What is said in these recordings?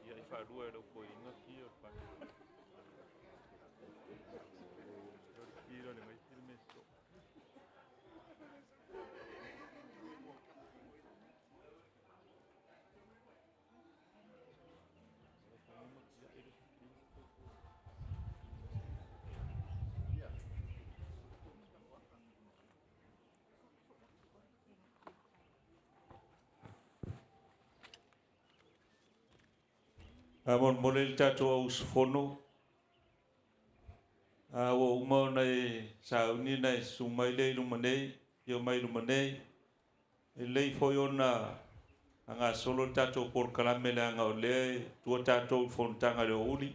Ia i faalua e lau foeina ki o le pake. O le ki le ngai filme so. Mo le tatou ausufono a ua uma ona e sauni na e susu mai lea i luma nei, afio mai i luma nei. E lelei foi ona gasolo le tatou polokalame leaga o lea e tua tatou i le fonotaga i le aoauli.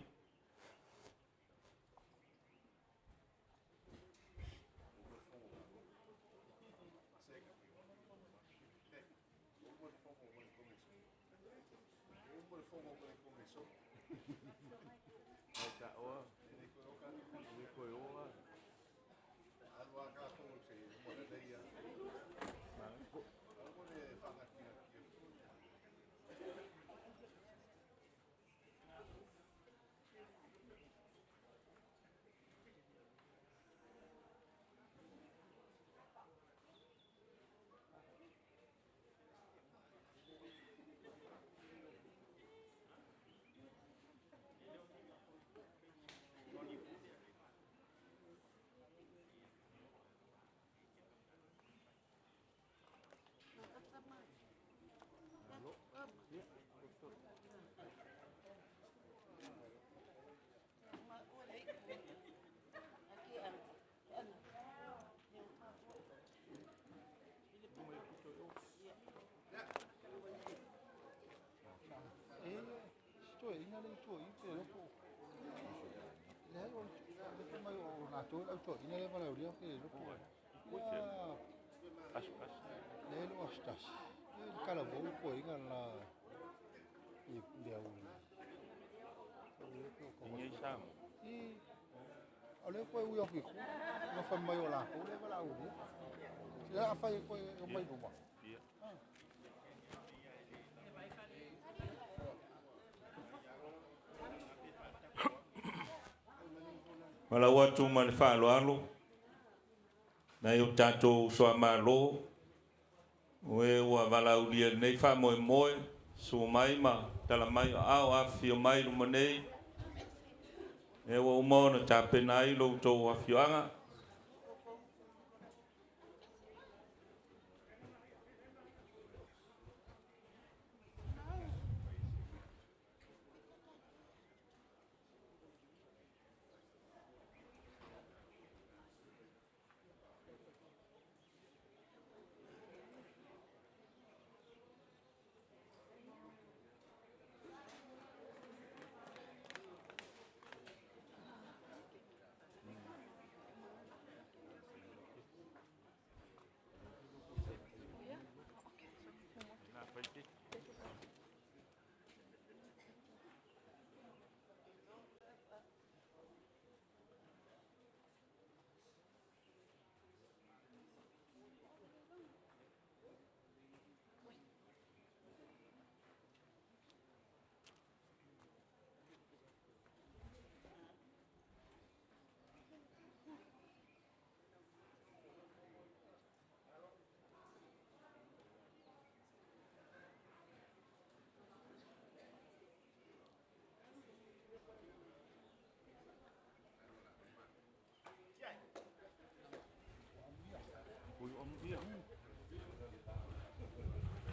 Malau atu ma le faaaloalo nai o tatou uso a Malo o e ua valaaulia i lenei faamoemoe, susu mai ma tala mai o aao, afifio mai i luma nei, e ua uma ona tapena ai lo outou afioaga.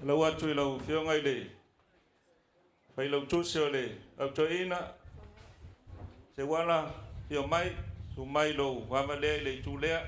Lau atu i lau afioga i le failautusi o le au toeaina, Seuala, afio mai, susu mai lou ava lea i le itu lea.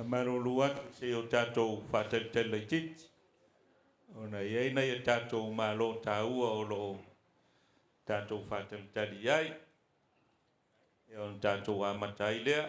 Faamalulu atu se i o tatou faatalitali laitiiti, ona e i ai nai a tatou malo taua o lo o tatou faatalitali i ai, ia ona tatou amata ai lea.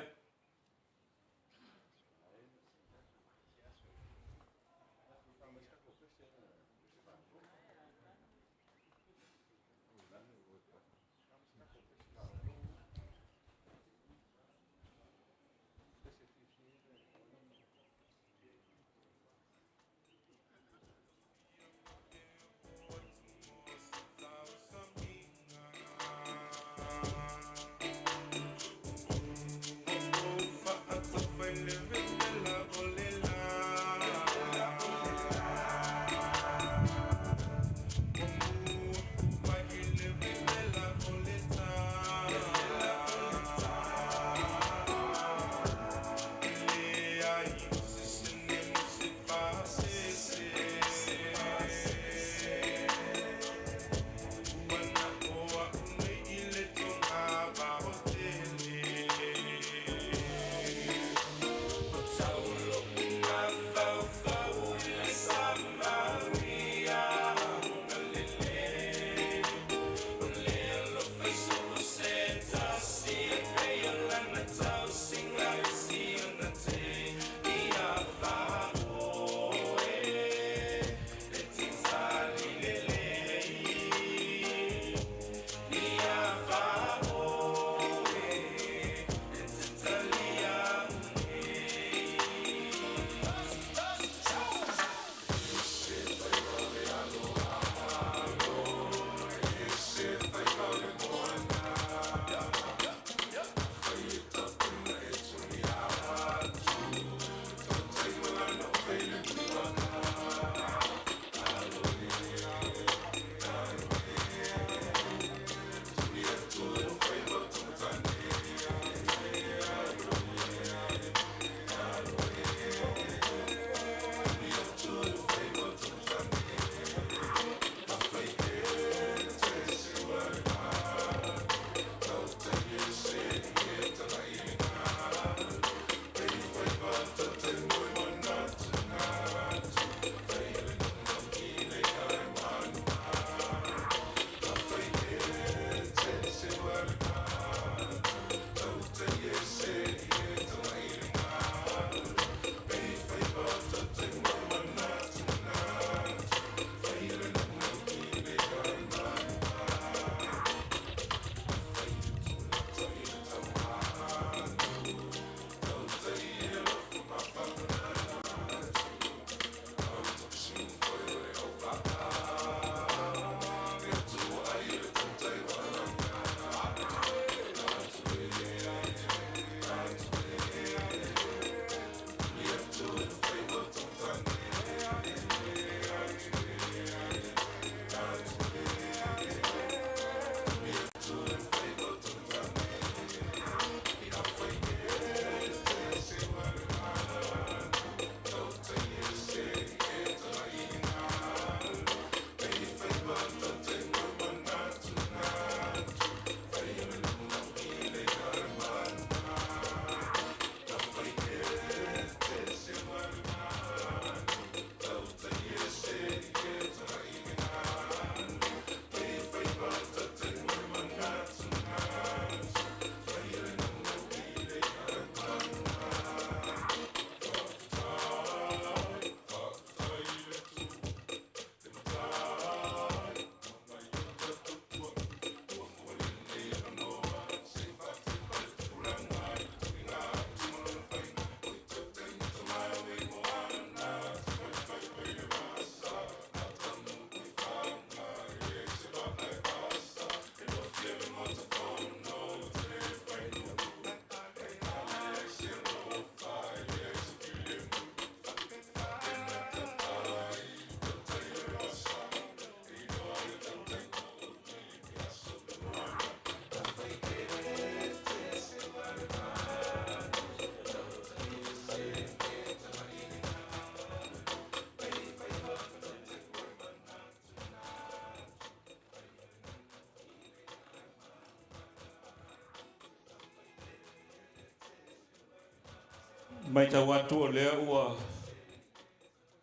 Matau atu o lea ua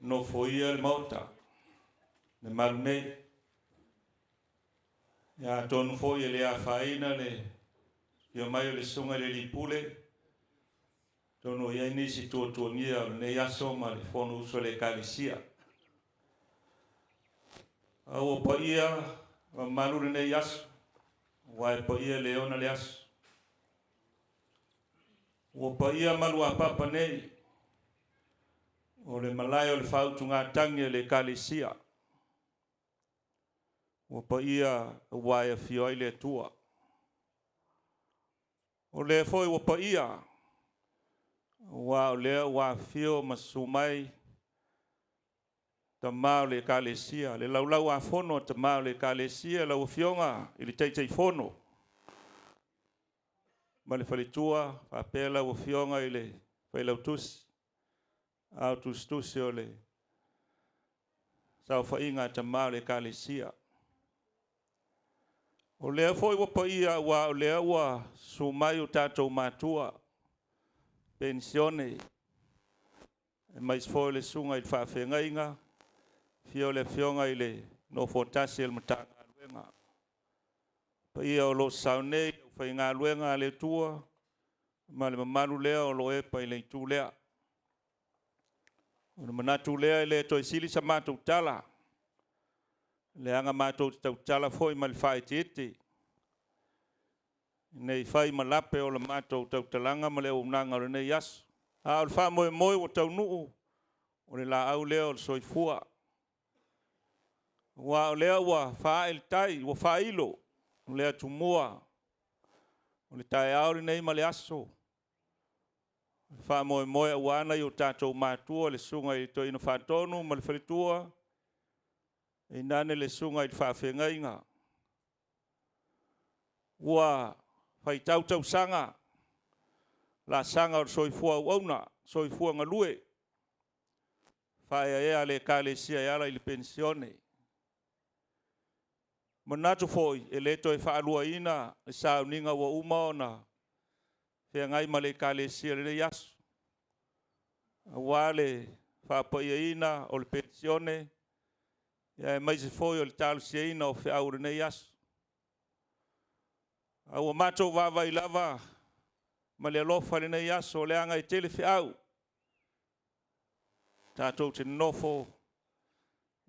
nofoia le Maota le malu nei. Ia atonu foi e le afaina le afio mai o le Susuga i le Alii Pule, atonu o i ai nisi tuatuagia o lenei aso ma le Fonousu a le Ekalesia. A ua paia mamalu lenei aso, aua e paia le ona le aso. Ua paia maluapapa nei o le malae o le faautugatagi a le Ekalesia. Ua paia aua e afio ai le Atua. O lea foi ua paia aua o lea ua afifio ma susu mai tama o le Ekalesia, le laulau-a-fono a tama o le Ekalesia, lau Afioga i le Taitaifono ma le faletua, faapea lau Afioga i le Failautusi, ao tusitusi o le saofaiga a tama o le Ekalesia. O lea foi ua paia aua o lea ua susu mai o tatou matua penisione, aemaise foi o le susuga i le faafeagaiga, afio le Afioga i le Nofoatasi o le Matagaluega. Paia o lo o sasao nei le aufaigaluega a le Atua ma le mamalu lea o lo o epa i le itu lea. Ona manatu lea e le toe sili sa matou tala, leaga matou te tautala foi ma le faaeteete, ne i fai ma lape o le matou tautalaga ma le auaunaga o lenei aso. A o le faamoemoe ua taunuu, o le laau lea o le soifua. Aua o lea ua faaee le tai, ua faailo le atumua, o le taeao lenei ma le aso, o le faamoemoe aua nai o tatou matua, le susuga i le Toeaina Faatonu ma le faletua, tainane le susuga i le faafeagaiga. Ua faitau tausaga laasaga o le soifua auauna, soifua galue, faaeaea e le Ekalesia e ala i le penisione. E manatu foi e le toe faaluaina le sauniga ua uma ona feagai ma le Ekalesia i lenei aso, aua le faapaiaina o le penisione, aemaise foi o le talosiaina o feau o lenei aso. A ua matou vaavaai lava ma le alofa i lenei aso, leaga e tele feau, tatou te nonofo,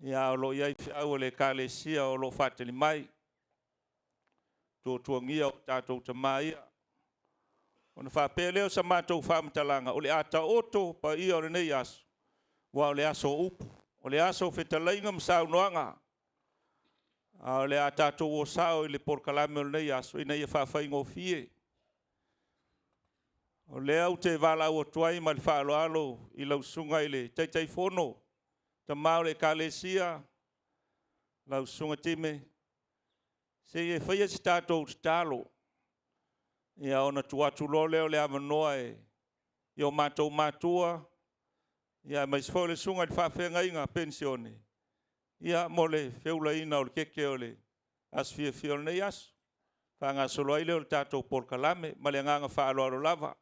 a o lo o i ai feau a le Ekalesia o lo o faatali mai, tuatuagia o tatou tama ia. Ona faapea lea o sa matou faamatalaga, o le a taoto paia o lenei aso, aua o le aso o upu, o le aso o fetalaiga ma saunoaga, a o le a tatou o sao i le polokalame o lenei aso ina ia faafaigofie. O lea ou te valaau atu ai ma le faaaloalo i lau Susuga i le Taitaifono, tama o le Ekalesia, lau Susuga Time, se i e faia se tatou tatalo, ona tuu atu loa lea o le avanoa i o matou matua, aemaise foi o le susuga i le faafeagaiga penisione mo le feulaina o le keke o le aso fiafia o lenei aso, faagasolo ai lea o le tatou polokalame. Ma le agaga faaaloalo lava.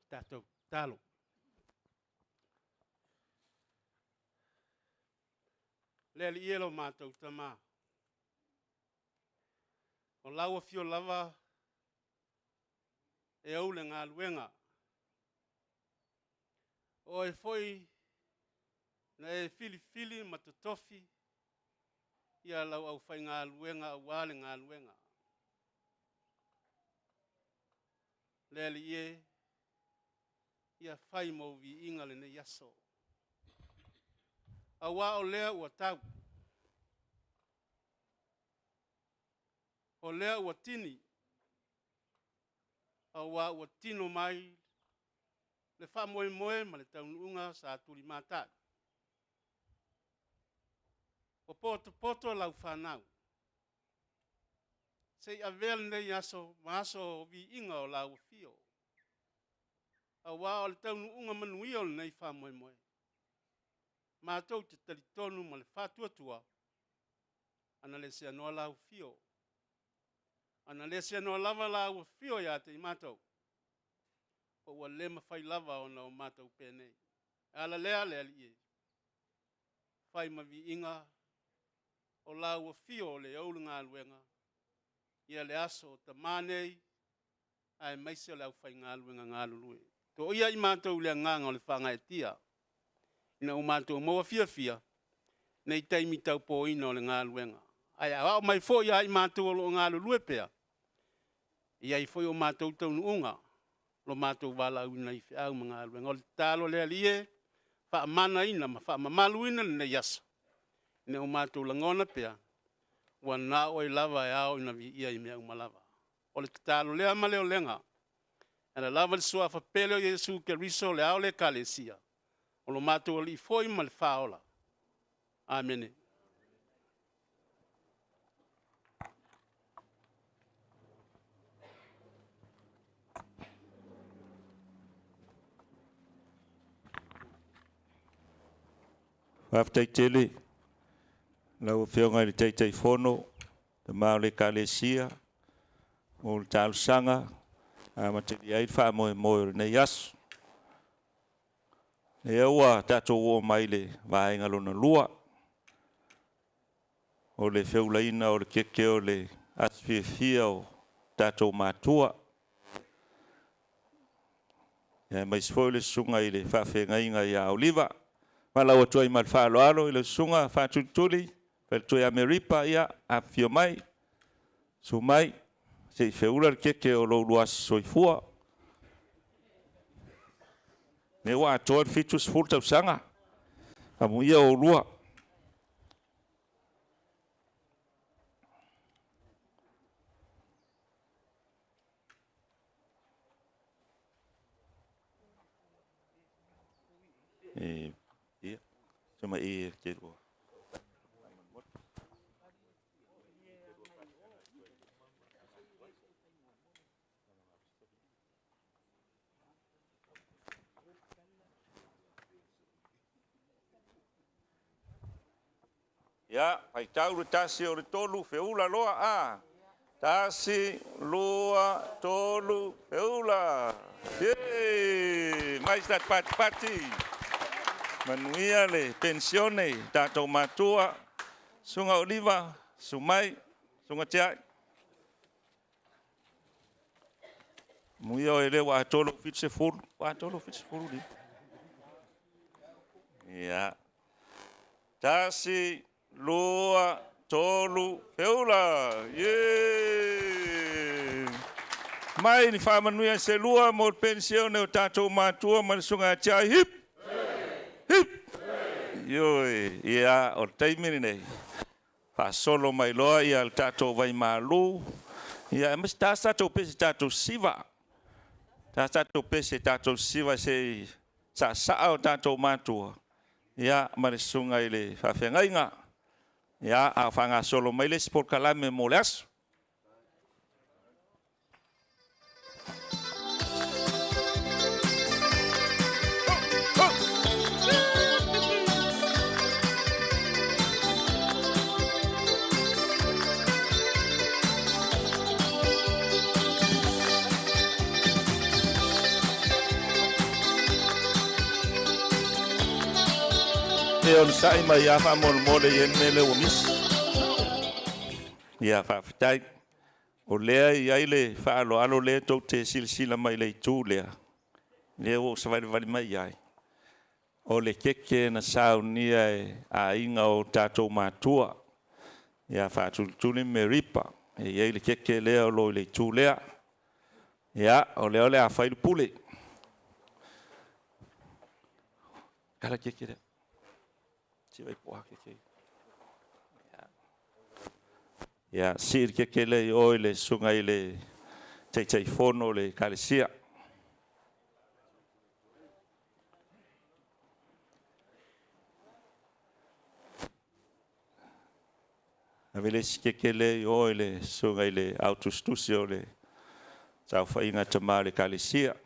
Tatou tatalo. Le Alii e lo matou Tama, o lau afio lava e ou le galuega, o oe foi na e filifili ma totofi lau aufaigaluega aua le galuega. Le Alii e, ia fai mo viiga lenei aso, aua o lea ua tau, o lea ua tini, aua ua tino mai le faamoemoe ma le taunuuga sa tulimatai. Ua potopoto lau fanau, se i avea lenei aso ma aso o viiga o lau afio, aua o le taunuuga manuia o lenei faamoemoe. Matou te talitonu ma le faatuatua, ana le seanoa lau fio, ana le seanoa lava laua fio ia te i matou, po ua le mafai lava ona o matou penei. E ala lea le Alii e, fai ma viiga o laua fio o le ou le galuega, ia le aso o tamā nei, aemaise o le aufaigaluega galulue. Toia i matou i le agaga o le faagaeetia, ina ua matou maua fiafia nei taimi taupoina o le galuega. Ae aoao mai foi ia i matou o lo o galulue pea, e i ai foi o matou taunuuga, lo matou valaauina i feau ma galuega. O le tatalo lea Alii e, faamanaina ma faamamaluina lenei aso, ina ua matou lagona pea, ua na o oe lava e ao ina viia i mea uma lava. O le tatalo lea ma le olega, e ala lava i le suafa pele o Iesu Keriso le ao o le Ekalesia, o lo matou Alii foi ma le Faaola. Amene. Faafetai tele lau Afioga i le Taitaifono, tama o le Ekalesia mo le talosaga e amatalia ai le faamoemoe o lenei aso. Lea ua tatou oo mai i le vaega lona lua o le feulaina o le keke o le aso fiafia o tatou matua, aemaise foi o le susuga i le faafeagaiga ia Oliva. E valaau atu ai ma le faaaloalo i lau susuga Faatulituli faletua ia Meripa, ia afifio mai, susu mai se i feula le keke o lo oulua aso soifua. O lea ua atoa le 70 tausaga, amuia oulua. Ia, faitau le tasi o le tolu, feula loa a. Tasi, lua, tolu, feula! Ye! Mai se tatou patipati. Manuia le penisione tatou matua. Susuga Oliva, susu mai, Susuga Tiai. Amuia oe o lea ua atoa lou 70. Ua atoa lou 70 Oliva? Ia. Tasi, lua, tolu, feula! Ye! Mai ni faamanuia se lua mo le penisione o tatou matua ma le susuga ia Tiai. Hip! Hip! Ioe, ia, o le taimi lenei, faasolo mai loa ia le tatou vaimalu, ia aemaise ta se tatou pese tatou siva. Ta se tatou pese tatou siva se i saasaa o tatou matua, ia, ma le susuga i le faafeagaiga. Ia, a o faagasolo mai le isi polokalame mo le aso. E onosai mai lava faamolemole e i ai le mea lea ua misi. Ia faafetai. O lea e i ai le faaaloalo lea tou te silasila mai i le itu lea, lea ua ou savalivali mai ai, o le keke na saunia e aiga o tatou matua ia Faatulituli ma Meripa. E i ai le keke lea o lo o i le itu lea. Ia, o lea o le a fai le pule. Kala keke lea. Se i po a keke. Ia, sii le keke lea i o i le susuga i le Taitaifono o le Ekalesia. Ave le isi keke lea i o i le susuga i le au tusitusi o le saofaiga a tama o le Ekalesia.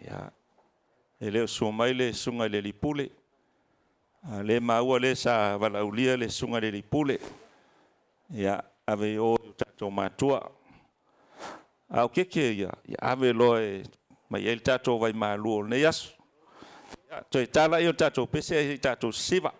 Ia. E le o susu mai le susuga i le alii pule. A o lea e maua o lea sa valaaulia le susuga i le alii pule, ia ave i o i o tatou matua. A o keke ia, ia ave loa e aumai ai le tatou vaimalu o lenei aso. Ia, toe ta lea o le tatou pese ae se i tatou sisiva.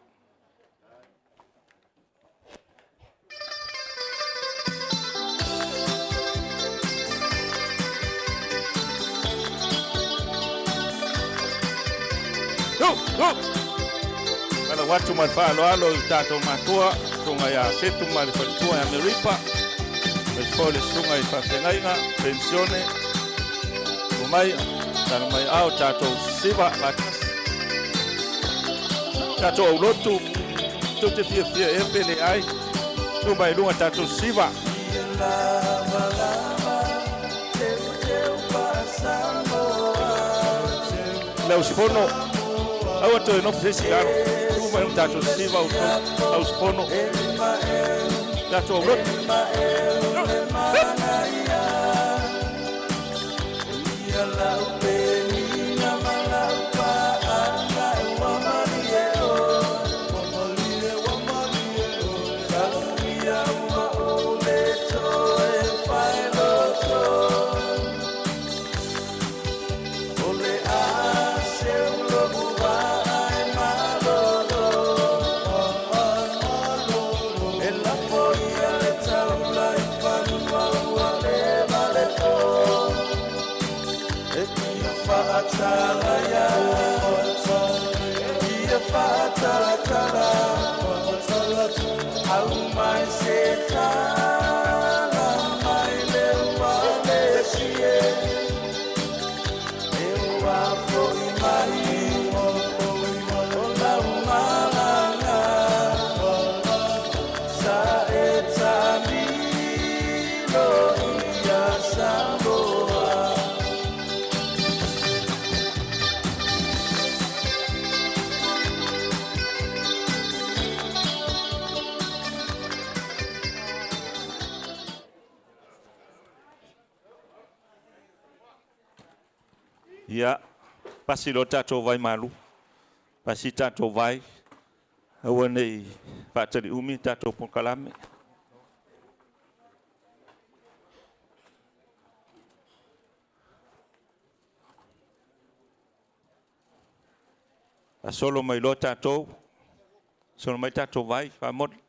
Faatalofa atu ma le faaaloalo i tatou matua, susuga ia Setu ma le faletua ia Meripa, aemaise foi le susuga i faafeagaiga, penisione, tuu mai, tala mai ao tatou sisiva faatasi. Tatou aulotu, tou te fiafia ea pe leai, tuu mai i luga tatou sisiva. Le usufono, aua toe nofo se isi i lalo. Tuu mai luga tatou sisiva outou au usufono. Tatou aulotu. Ia, pasi loa le tatou vai malu, pasi le tatou vai, aua ne i faataliumi le tatou polokalame. Faasolo mai loa tatou, solo mai tatou vai, faamoni.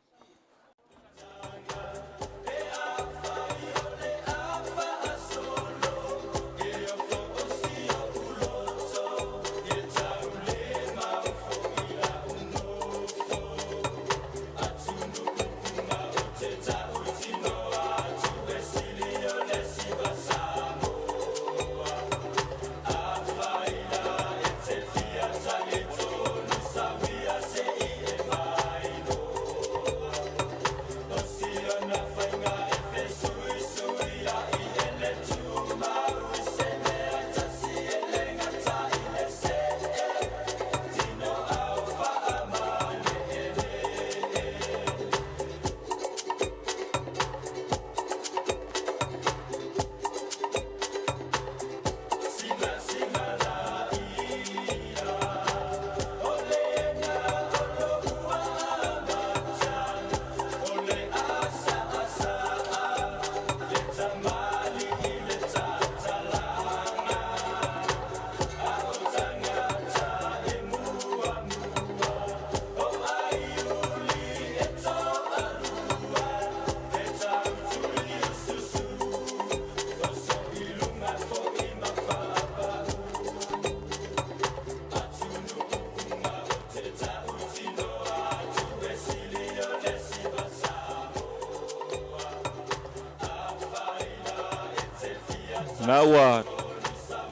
Na ua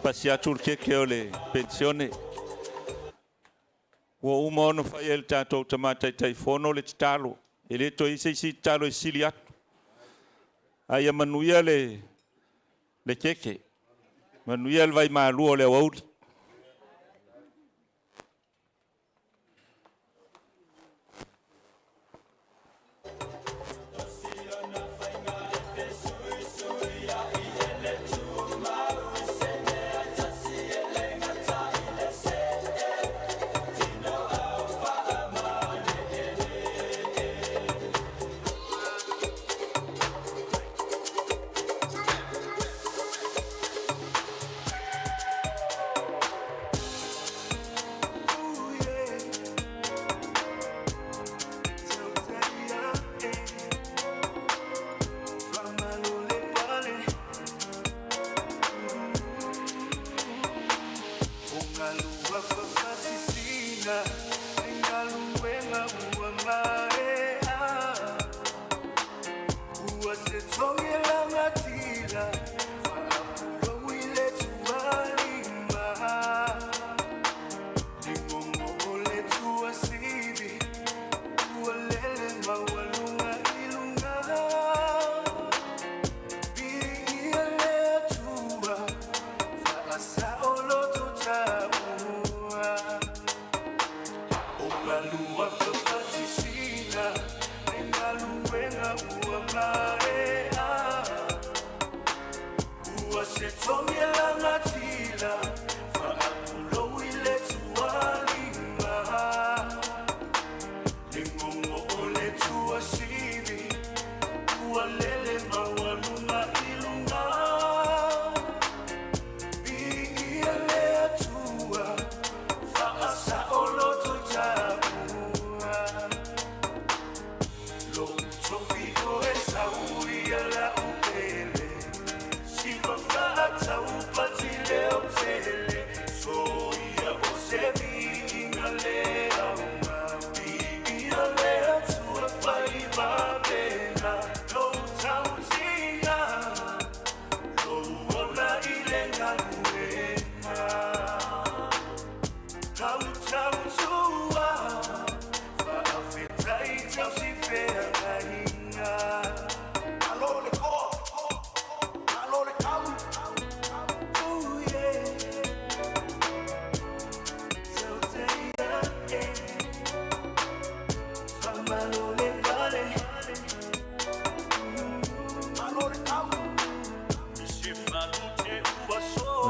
pasi atu le keke o le penisione. Ua uma ona fai e le tatou Tama Taitaifono le tatalo, e le toe i ai se isi tatalo e sili atu. A ia manuia le keke, manuia le vaimalua o le aoauli.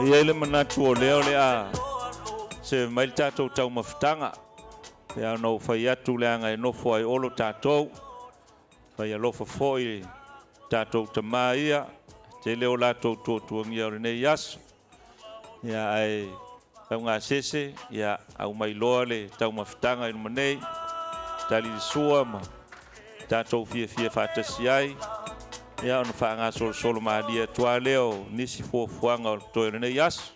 E i ai le manatu o lea o le a se mai le tatou taumafataga pe a ona ou fai atu leaga e nofo ai Olo tatou. Fai alofa foi i tatou tama ia, tele o latou tuatuagia o lenei aso. Ia ae taugasese, ia aumai loa le taumafataga i luma nei, tali le sua ma tatou fiafia faatasi ai, ia ona faagasolosolo malie atu lava lea o nisi fuafuaga o totoe o lenei aso.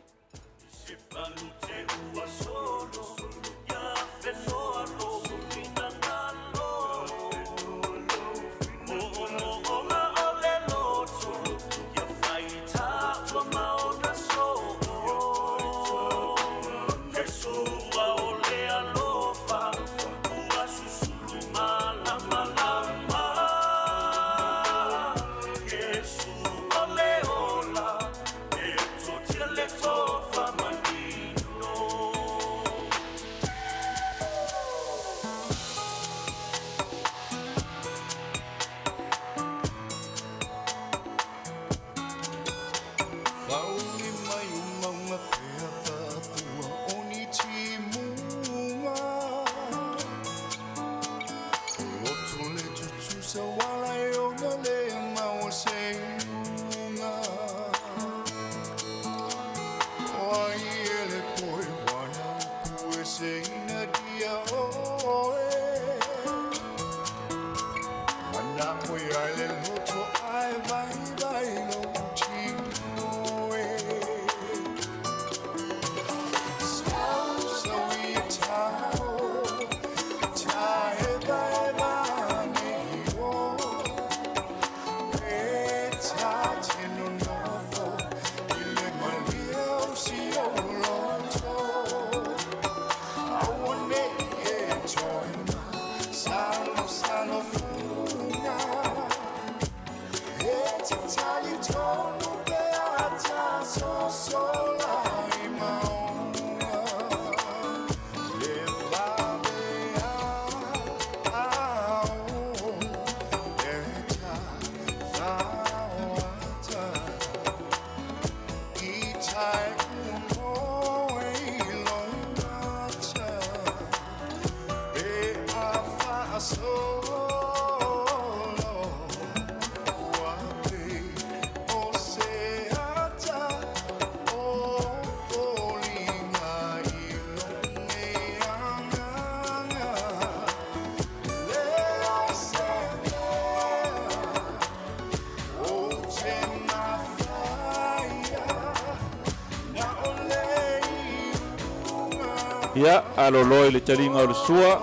Ia, aloloa i le taliga o le sua,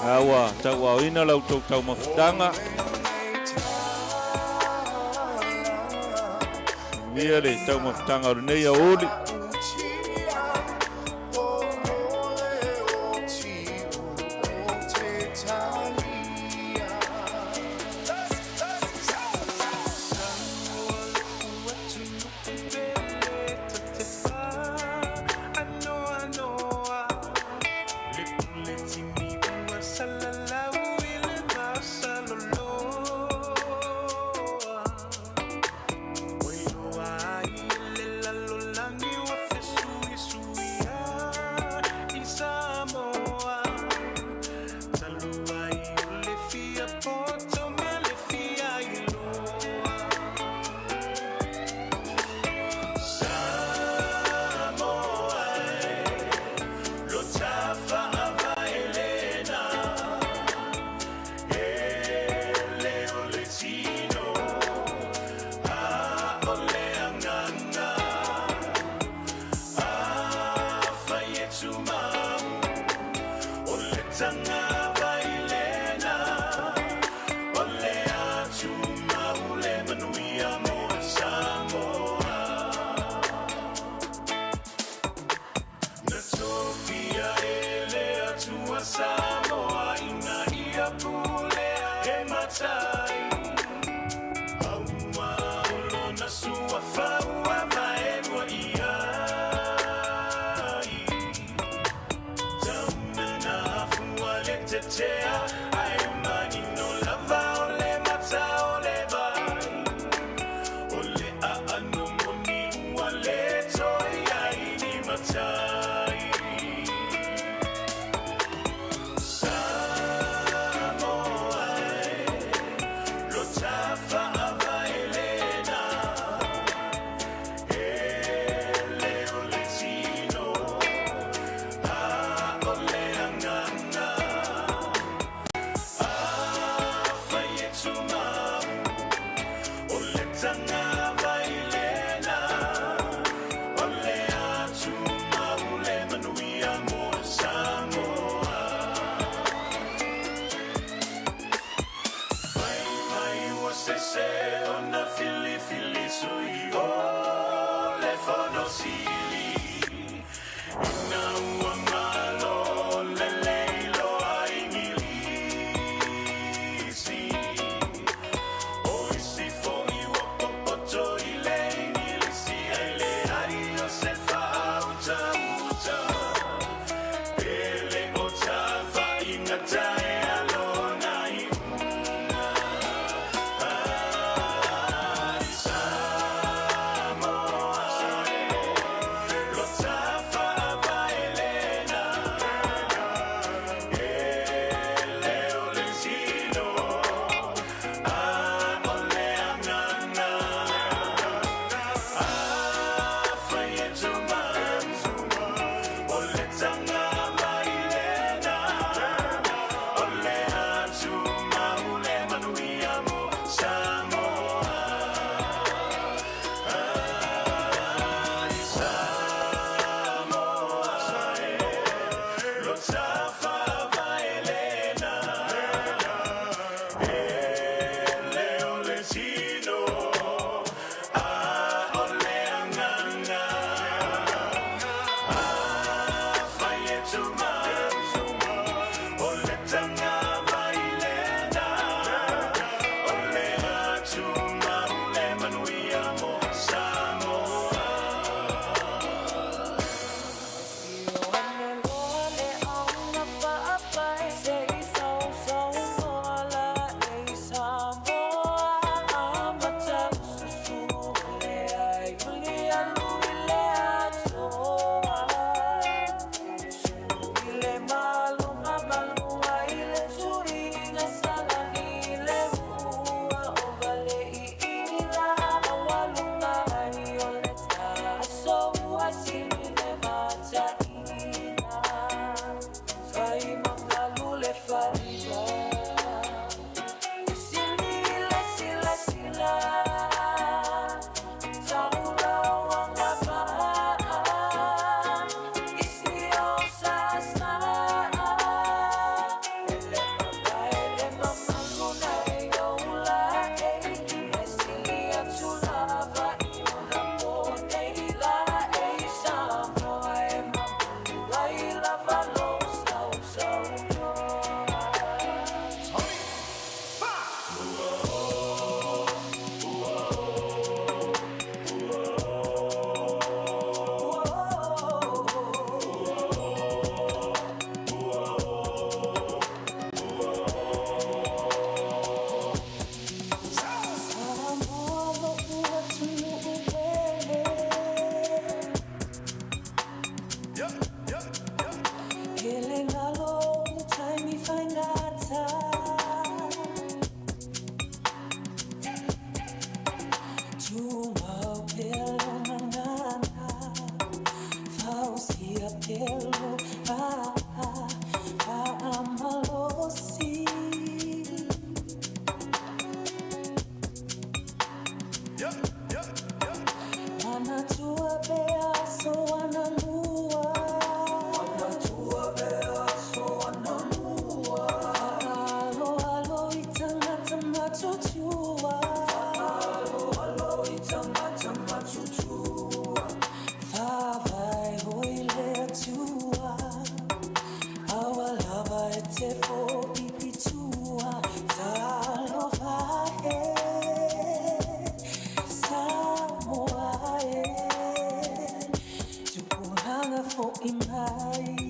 a ua tauaoina la outou taumafataga. Manuia le taumafataga o lenei aoauli. te fo'i i tua Talofa e Samoa e Tupulaga fo'i mai.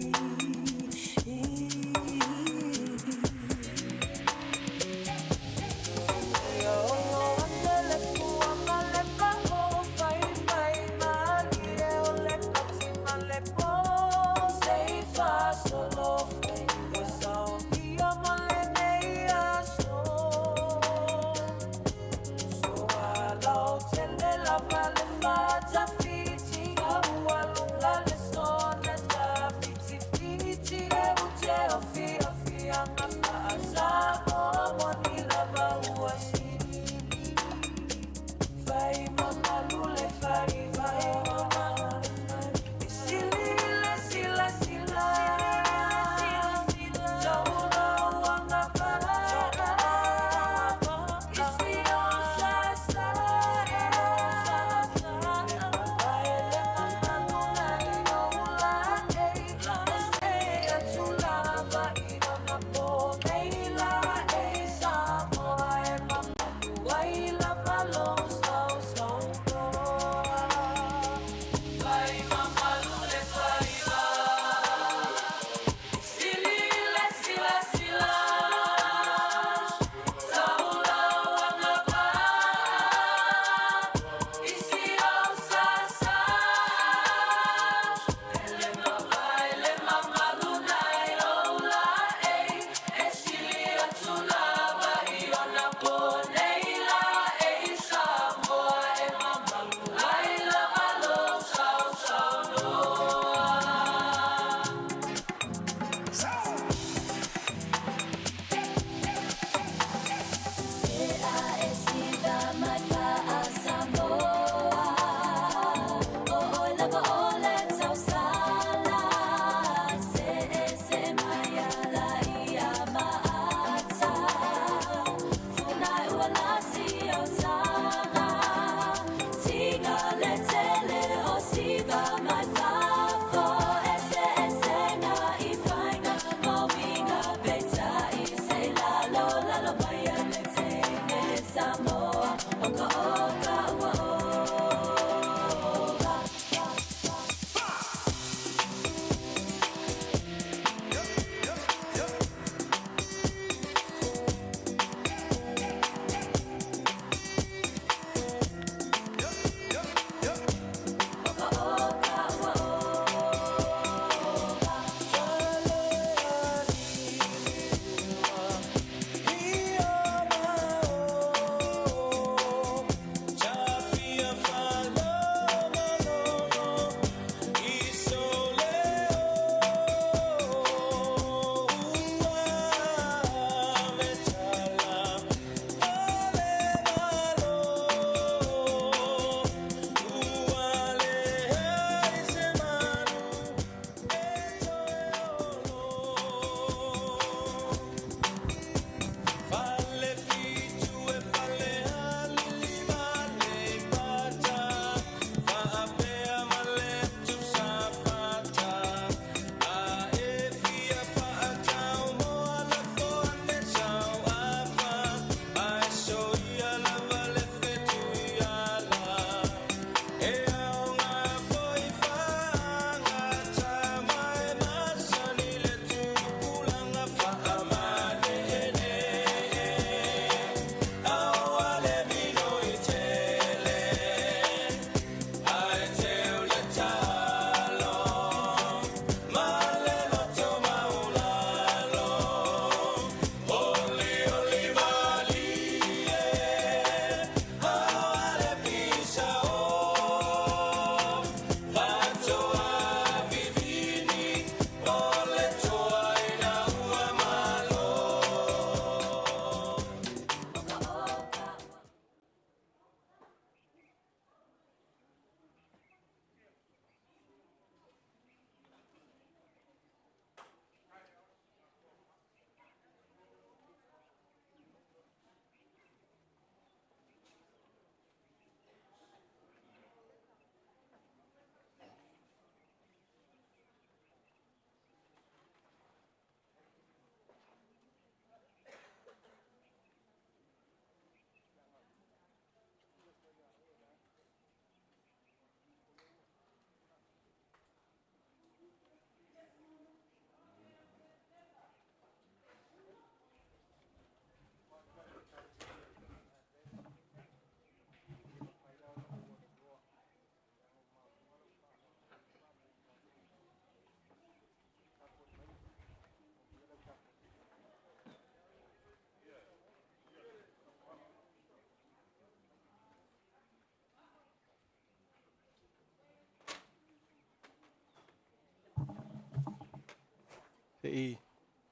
Se i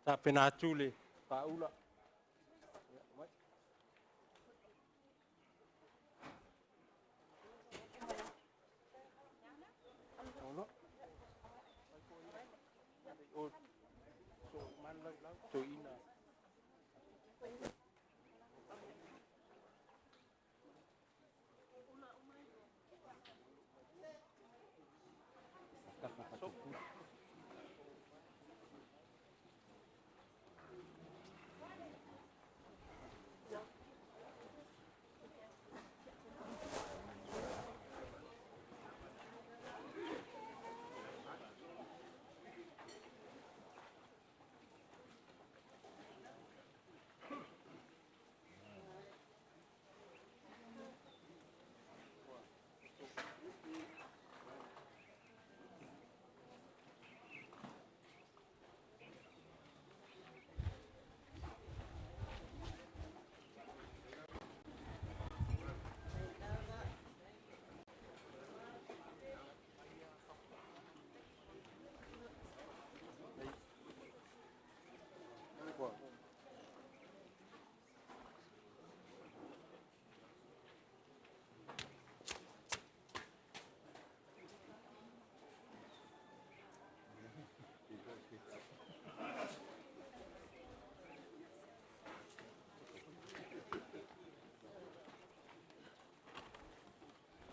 tapena atu le faaula.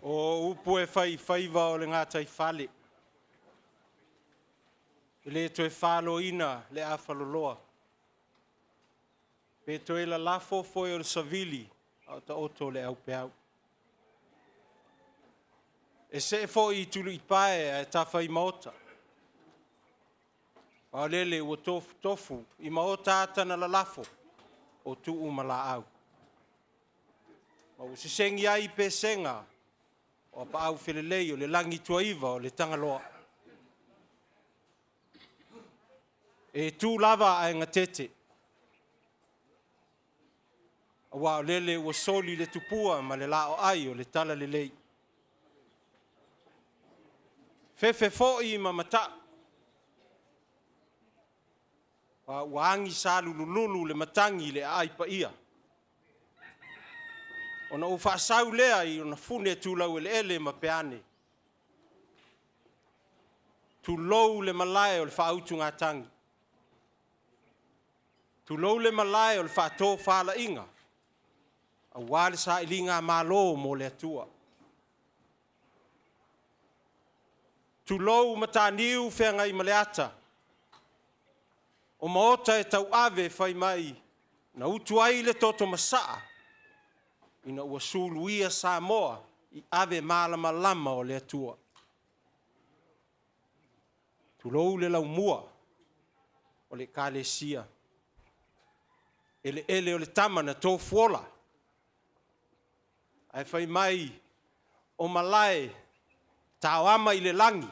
O upu e fai i faiva o le gataifale, e le toe faloina le afaloloa, pe toe lalafo foe o le savili a o taoto le aupeau. E see foi i Tuluipae ae tafa i maota, a lele ua tofutofu i maota ata na lalafo o tuu ma laau. Ma ua sesegi ai pesega o apaau felelei o le lagituaiva o le Tagaloa. E tu lava ae gatete, aua o lele ua soli le tupua ma le laoai o le talalelei. Fefe foi ma matau, a ua agi salululu le matagi i le aai paia, ona ou faasau lea i ona fune tulaueleele ma peane, tulou le malae o le faautugatagi, tulou le malae o le faatofalaiga, aua le sailiga malo mo le Atua. Tulou mataniu feagaimaleata, o maota e tauave fai mai na utu ai le toto masaa ina ua suluia Samoa i ave malamalama o le Atua. Tulou le laumua o le Ekalesia, eleele o le tama na tofuola, ae fai mai o malae taoama i le lagi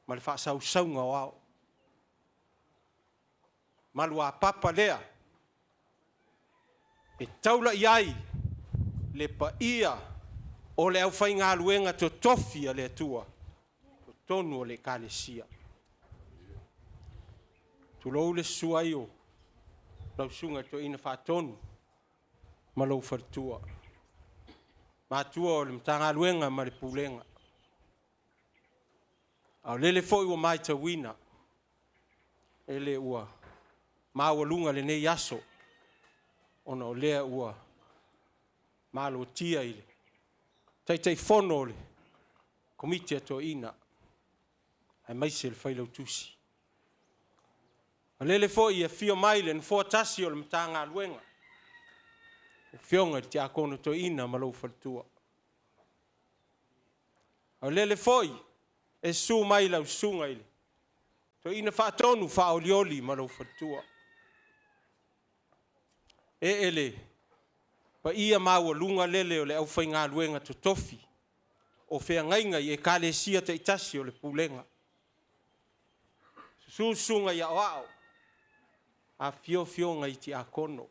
ma le faasausauga o ao. Maluapapa lea e taula i ai le paia o le aufaigaluega totofi a le Atua i totonu o le Ekalesia. Tulou le susu ai o lau Susuga i le Toeaina Faatonu ma lou faletua, matua o le Matagaluega ma le Pulega. A o lele foi ua matauina, ele ua maualuga lenei aso ona o lea ua malotia i le Taitaifono o le Komiti a Toeaiina aemaise le Failautusi. O lele foi e afio mai le Nofoa tasi o le Matagaluega, le Afioga i le Tiakono Toeaina ma lou faletua. O lele foi e susu mai lau Susuga i le Toeaina Faatonu Faaolioli ma lou faletua. Ee le paia maualuga lele o le aufaigaluega totofi o feagaiga i Ekalesia taitasi o le Pulega. Susu susuga i aoao, afifio afioga i tiakono,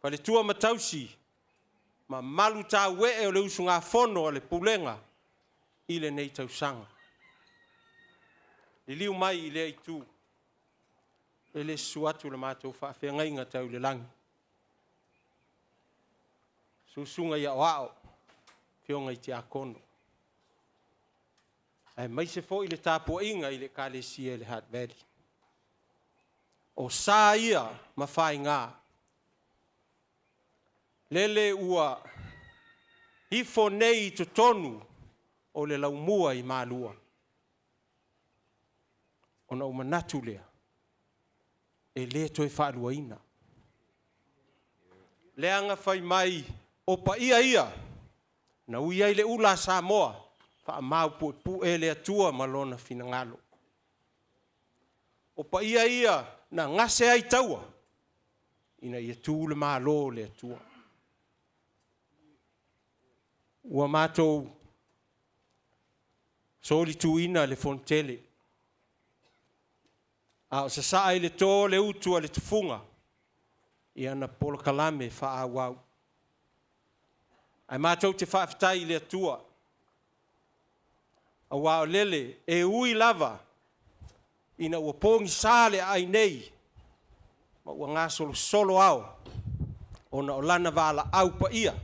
faletua ma tausi, mamalu tauee o le usugafono a le Pulega i lenei tausaga. Liliu mai i lea itu, e le susu atu le matou faafeagaiga tau i le lagi. Susuga i aoao, afioga i tiakono, aemaise foi le tapuaiga i le Ekalesia i le Heart Valley. O sa ia ma faiga, lele ua ifo nei i totonu o le laumua i Malua, ona ou manatu lea, e le toe faaluaina. Leaga fai mai o paia ia na ui ai le ula a Samoa, faamaupuepue le Atua ma lona finagalo. O paia ia na gase ai taua, ina ia tu le Malo o le Atua. Ua matou solituina le Fonotele, a o sasaa i le to le utu a le tufuga i ana polokalame faaauau. Ae matou te faafetai i le Atua, aua o lele e ui lava ina ua pogisa le aai nei ma ua gasolosolo ao ona o lana valaau paia,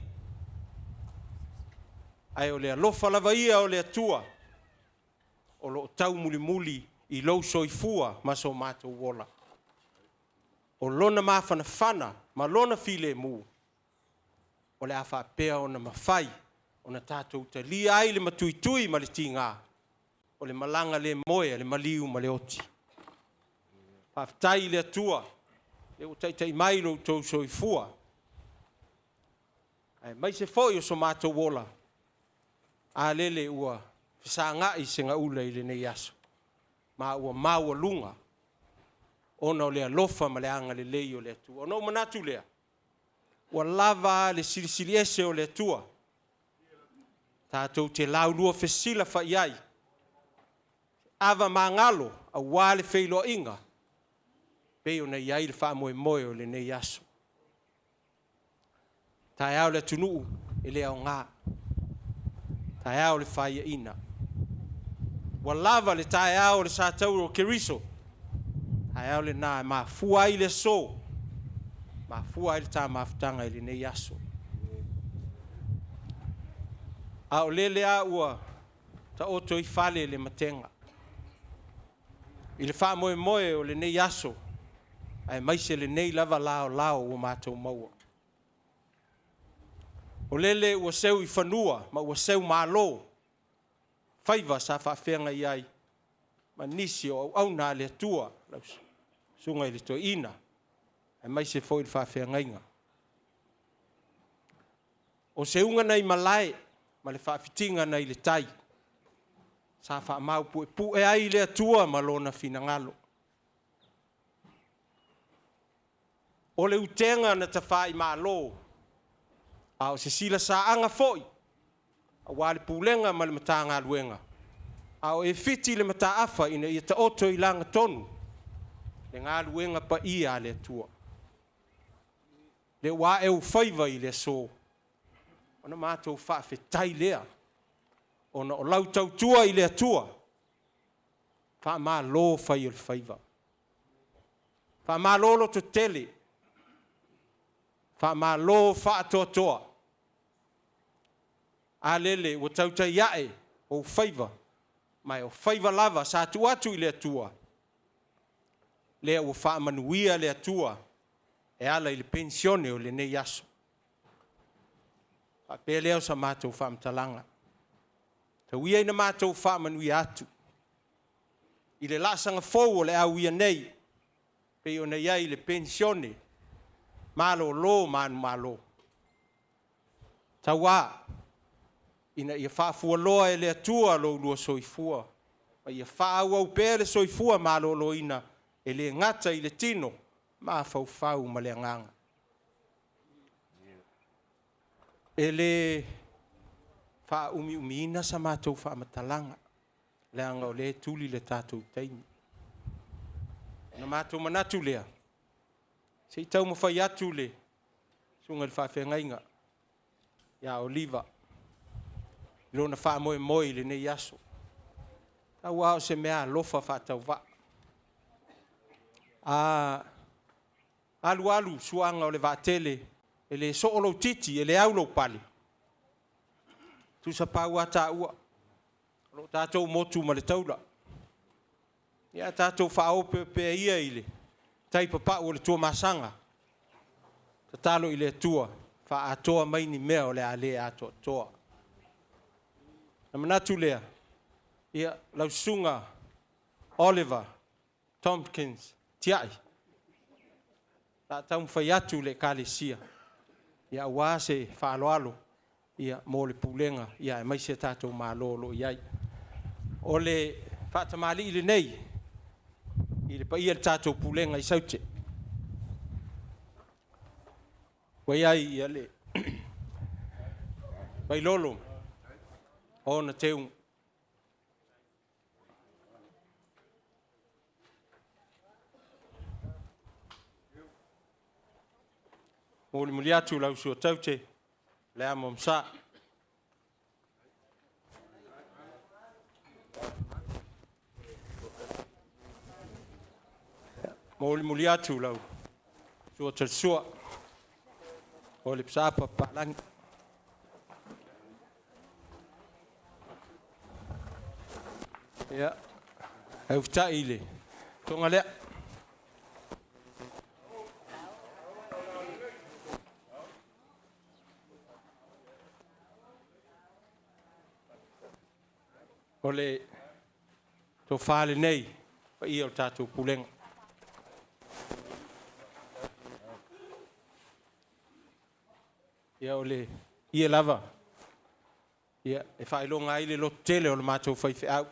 ae o le alofa lava ia o le Atua o lo o taumulimuli i lou soifua ma so matou ola. O lona mafanafana ma lona filemu o le a faapea ona mafai ona tatou talia ai le matuitui ma le tiga o le malaga le moe a le maliu ma le oti. Faafetai i le Atua lea ua taitai mai lo outou soifua, aemaise foi o so matou ola, a lele ua fesagai segaula i lenei aso, ma ua maualuga ona o le alofa ma le agalelei o le Atua. Ona ou manatu lea, ua lava a le silisili ese o le Atua, tatou te laulua fesilafai ai, ava magalo aua le feiloaiga pei ona i ai le faamoemoe o lenei aso. Taeao le atunuu e le aoga, taeao le faiaina. Ua lava le taeao o le satauro o Keriso, taeao lena e mafua ai le aso, mafua ai le ta mafutaga i lenei aso. A o lele lava ua taoto i fale le matega i le faamoemoe o lenei aso, aemaise lenei lava laolao ua matou maua. O lele ua seu i fanua ma ua seu malo faiva sa faafeagai ai ma nisi o auauna a le Atua, lau susuga i le Toeaina, aemaise foi le faafeagaiga. O seuga nai malae ma le faafitiga nai le tai, sa faamaupuepue ai le Atua ma lona finagalo. O le utega na tafaimalo, a o se silasaaga foi aua le Pulega ma le Matagaluega, a o e fiti le mataafa ina ia taoto i lagatonu le galuega paia a le Atua. Lea ua ae ou faiva i le aso, ona matou faafetai lea, ona o lau tautua i le Atua, faamalo fai o le faiva, faamalo lototele, faamalo faatoatoa. A lele ua tautai ae ou faiva, ma o faiva lava sa tuu atu i le Atua, lea ua faamanuia le Atua e ala i le penisione o lenei aso. Faapea lea o sa matou faamatalaga. Tau ia ina matou faamanuia atu i le laasaga fou o le a uia nei, pei ona i ai le penisione malolo manumalo. Tauā ina ia faafualoa e le Atua lo oulua soifua, ma ia faaauau pea le soifua maloloina e le gata i le tino, mafaufau ma le agaga. E le faaumiumiina sa matou faamatalaga, leaga o lea e tuli le tatou taimi. Ona matou manatu lea, se i taumafai atu le susuga i le faafeagaiga ia Oliva i lona faamoemoe i lenei aso. Tau lava o se meaalofa faatauvaa. A alualu suaga o le vaatele, e le soo lou titi, e le au lou pale. Tusa pau lava taua, o lo o tatou motu ma le taula. Ia tatou faaopeopea ia i le tai papau o le Tuamasaga, tatalo i le Atua, faaatoa mai ni mea o le a le atoatoa. Na manatu lea, ia, lau susuga Oliver Tompkins Tiai, la taumafai atu le Ekalesia, ia aua se faaaloalo ia mo le pulega ia aemaise tatou Malo o lo o i ai. O le faatamalii lenei i le paia o le tatou pulega i Saute. Ua i ai ia le Vailolo ona teuga. Molimoli atu lau suataute le amo msa. Molimoli atu lau suatalesua o le psapa palangi. Ia, e i le tonga lea. O le tofa lenei paia o le tatou pulega. Ia o le ie lava ia e faailoga ai le lototele o le matou faifeau.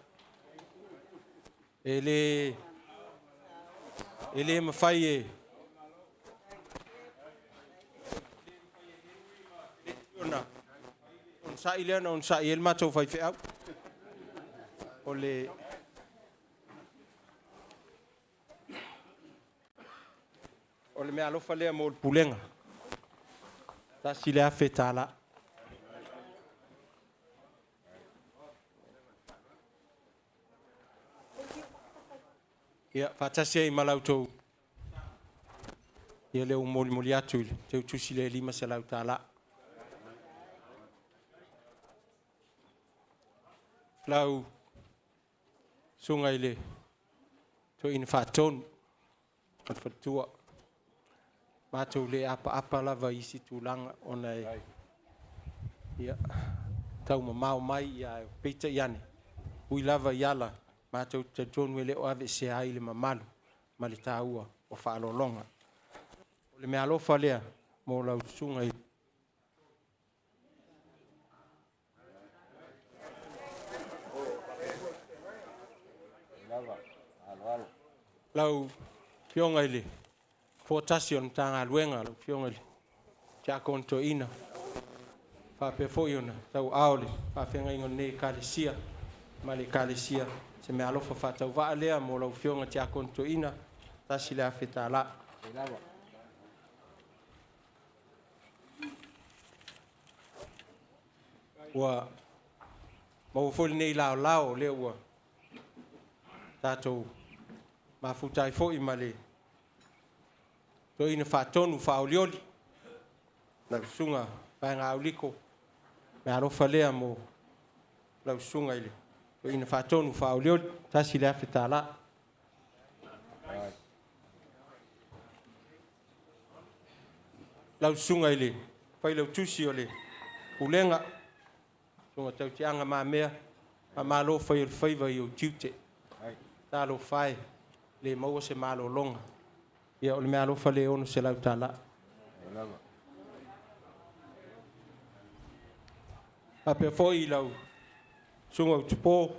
E le mafai e ona onosai lea na onosai ai le matou faifeau. O le mea alofa lea mo le pulega. $1,000. Ia, faatasi ai ma lautou ia lea ua molimoli atu i le teutusi le $500. Lau susuga i le Toeaina Faatonu o le faletua, matou le apaapa lava i isi tulaga ona e ia, tau mamao mai, ia peitai ane, ui lava i ala, matou te talitonu e le o aveesea ai le mamalu ma le taua o faaaloaloga. O le mea alofa lea mo lau susuga i lau Afioga i le Foatasi o le Matagaluega, lau Afioga i le Tiakono Toeaina, faapea foi ona tauaao le faafeagaiga o lenei Ekalesia ma le Ekalesia, se mea alofa faatauvaa lea mo lau Afioga Tiakono Toeaina, $1,000. Ua maua foi lenei laolao o lea ua tatou mafuta ai foi ma le Toeaina Faatonu Faaolioli, lau susuga Vaega Auliko, mea alofa lea mo lau susuga i le Toeaina Faatonu Faaolioli, $1,000. Lau susuga i le Failautusi o le Pulega, susuga Tautiaga Mamea, faamalo fai o le faiva i ou tiute. Talofa e, le maua se malologa. Ia o le mea alofa le $600. Faapea foi lau susuga Utupo,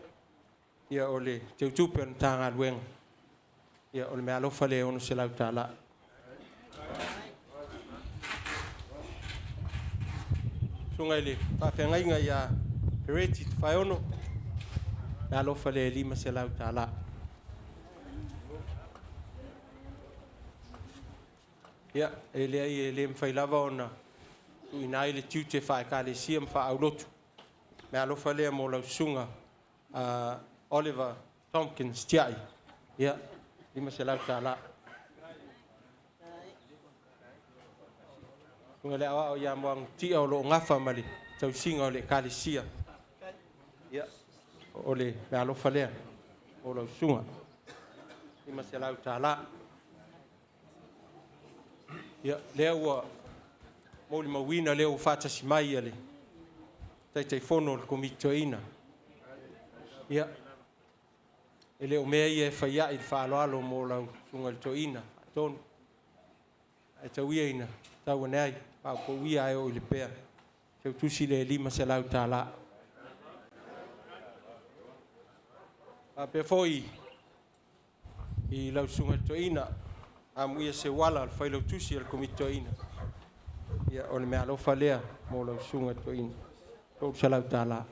ia o le teutupe o le Matagaluega, ia o le mea alofa le $600. Susuga i le faafeagaiga ia Pereti Tafaeono, mea alofa le $500. Ia, e leai e le mafai lava ona tuuina ai le tiute faaekalesia ma faaaulotu. Mea alofa lea mo lau susuga Oliver Tompkins Tiai, ia, $500. Susuga i le Aoao ia Moaga Tia o lo o gafa ma le tausiga o le Ekalesia. Ia, o le meaalofa lea mo lau susuga, $500. Ia, lea ua molimauina lea ua faatasi mai le Taitaifono o le Komiti Toeaina. Ia, e le o mea ia e fai ai le faaaloalo mo lau susuga i le toeaina, faatonu. Ae tau ia ina tau ane ai, paopao ia ae oo i Lepea. Teutusi le $500. Faapea foi i lau susuga i le toeaina, Amuia Seuala, le failautusi o le Komiti Toeaina. Ia, o le meaalofa lea mo lau susuga i le toeaina, $300.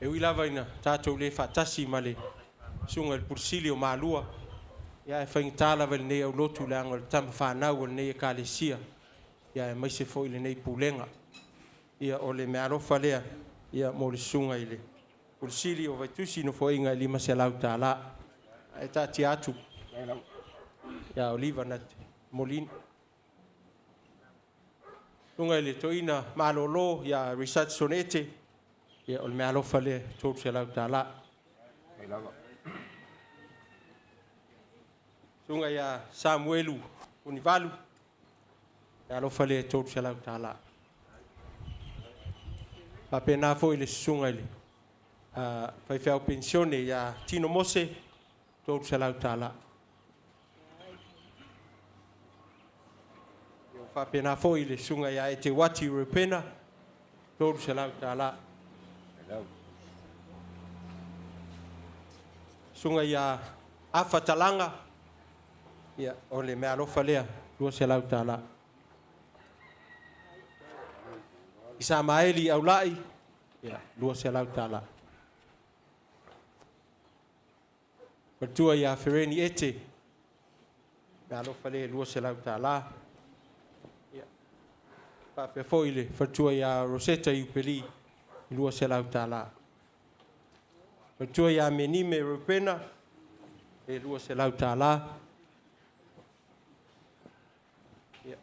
E ui lava ina tatou le faatasi ma le susuga i le Pule Sili o Malua, ia ae faigata lava i lenei aulotu leaga o le tama fanau o lenei Ekalesia, ia aemaise foi lenei Pulega. Ia o le meaalofa lea ia mo le susuga i le Pule Sili o Vaitusi Nofoaiga e $500. Ae taatia atu ia Oliva na te momoliina. Susuga i le Toeaina Malolo ia Research Sonete, ia o le meaalofa lea $300. Susuga ia Samuelu Vunivalu, meaalofa lea $300. Faapena foi le susuga i le faifeau penisione ia Tino Mose, $300. Ia faapena foi le susuga ia Eteuati Reupena, $300. Susuga ia Afa Talaga, ia o le meaalofa lea $200. Isamaeli Aulai, ia $200. Faletua ia Fereni Ete, meaalofa lea $200. Ia faapea foi le faletua ia Rosetta Iupeli, $200. Faletua ia Menime Reupena, e $200. Ia,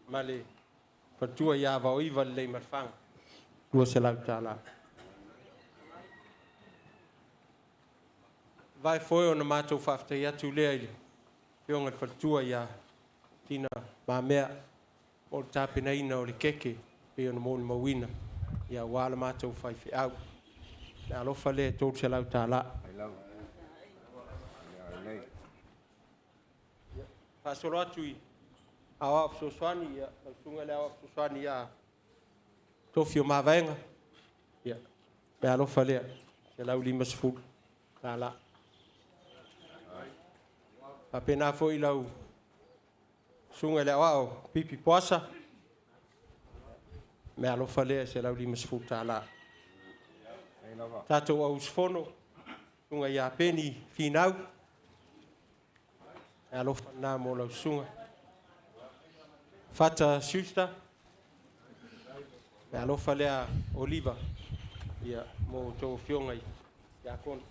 ma le faletua ia Vaoiva Lelei Malefaga, $200. Vae foi ona matou faafetai atu lea i le afioga i le faletua ia Tina Mamea o le tapenaina o le keke pei ona molimauina ia aua le matou faifeau. Le alofa lea $300. Faasolo atu i aoao fesoasoani, ia lau susuga i le aoao fesoasoani ia Tofi o Mavaega, ia meaalofa lea $150. Faapena foi lau susuga i le aoao Pipi Poasa, meaalofa lea $150. Tatou au usufono, susuga ia Peni Finau, meaalofa lena mo lau susuga. Fata Schuster, meaalofa lea Oliva, ia mo outou afioga i Tiakono.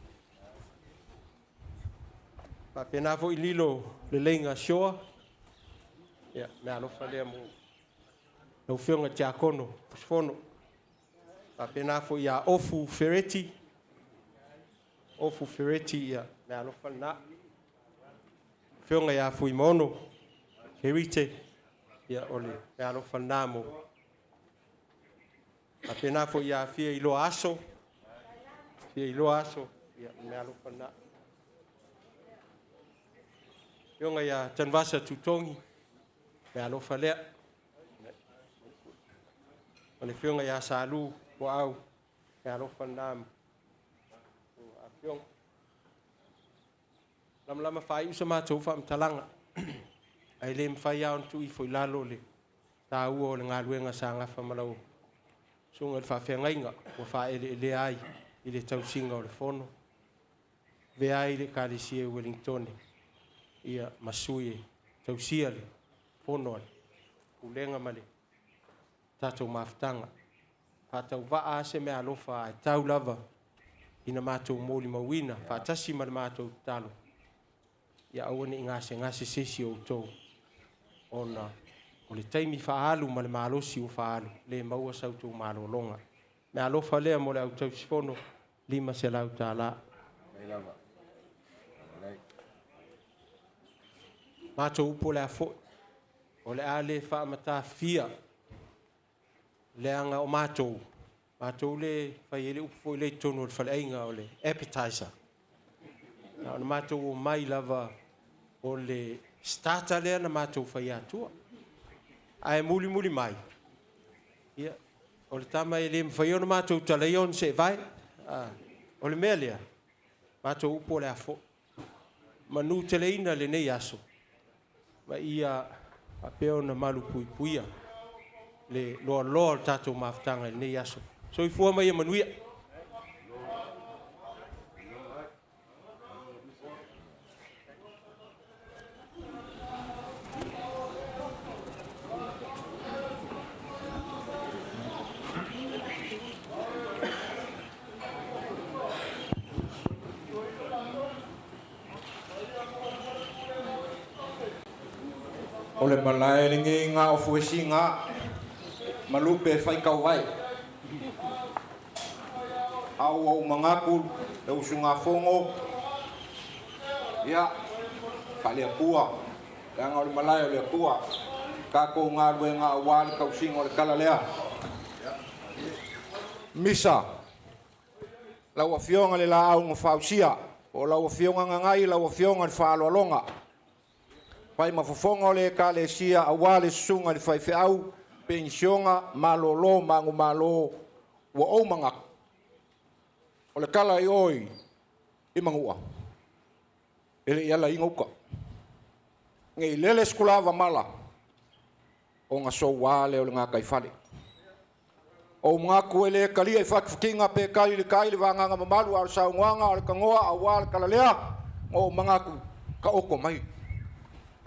Faapena foi Lilo Leleiga Shore, ia meaalofa lea mo lau afioga i Tiakono usufono. Faapena foi ia Ofu Fereti, Ofu Fereti, ia meaalofa lena. Afioga ia Fuimaono Herite, ia o le meaalofa lena mo. Faapena foi ia Fia Iloa Aso, Fia Iloa Aso, ia meaalofa lena. Afioga ia Tanuvasa Tutogi, meaalofa lea. O le afioga ia Salu Puaau, meaalofa lena mo afioga. Lamalama faaiu sa matou faamatalaga, ae le mafai lava ona tuu ifo i lalo le taua o le galuega sa gafa ma lau susuga i le faafeagaiga ua faaeleelea ai i le tausiga o le fono, avea ai le Ekalesia i Ueligitone ia ma sui e tausia le fono a le pulega ma le tatou mafutaga. Faatauvaa lava se meaalofa ae tau lava ina matou molimauina faatasi ma le matou tatalo, ia aua ne i gasegase se isi o outou ona o le taimi faaalu ma le malosi ua faaalu, le maua sa outou malologa. Meaalofa lea mo le au tausifono, $500. Matou upu o le a foi, o le a le faamatafia leaga o matou, matou le fai ai le upu foi lea i totonu o le faleaiga o le appetizer. Na ona matou omai lava o le starter lea na matou fai atua. Ae mulimuli mai, ia, o le tama e le mafai ona matou talaia ona seevae. O le mea lea, matou upu o le a foi. Manuteleina lenei aso, ma ia faapea ona malupuipuia le loaloa o le tatou mafutaga i lenei aso. Soifua ma ia manuia. O le malae lenei ga o fuesiga ma lupe e faitauvae. A ua ou manatu le usugafono, ia, faale-Atua, leaga o le malae o le Atua, tatou galuega aua le tausiga o le tala lea. Misa, lau Afioga i le Laau na Fausia, po o lau Afioga Gagai, lau Afioga i le Faaaloaloga, fai ma fofoga o le Ekalesia aua le susuga i le faifeau penisiona malolo manumalo, ua ou manatu, o le tala i o i Manua, e le i alaina uta. Nei lele sekulava mala, ona soua lea o le gataifale. Ou manatu e le talia i fatifatiga pe tali i le tai le vagaga mamalu, a o le saunoaga a o le tanoa aua le tala lea, na ou manatu, taoto mai,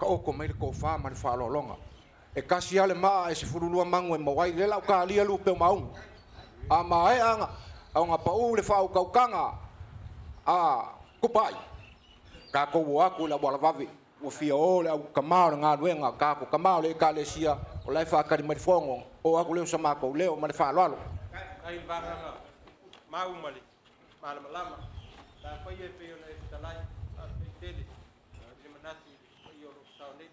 taoto mai le tofa ma le faaaloaloga. E tasi lava le maa ae 12 manu e maua ai. Lea la ua talia lupe o maunu. A maea ona pau le faautautaga a Tupai, tatou o atu i le auala vave, ua fia o le au tama o le galuega, tatou tama o le Ekalesia, o la e faatali mai le fono, oo atu lea o sa matou leo ma le faaaloalo. Faafetai i le vagaga mau ma le malamalama sa faia e pei ona e fetalai. Faafetai tele i le manatu i le paia o lo o sao nei.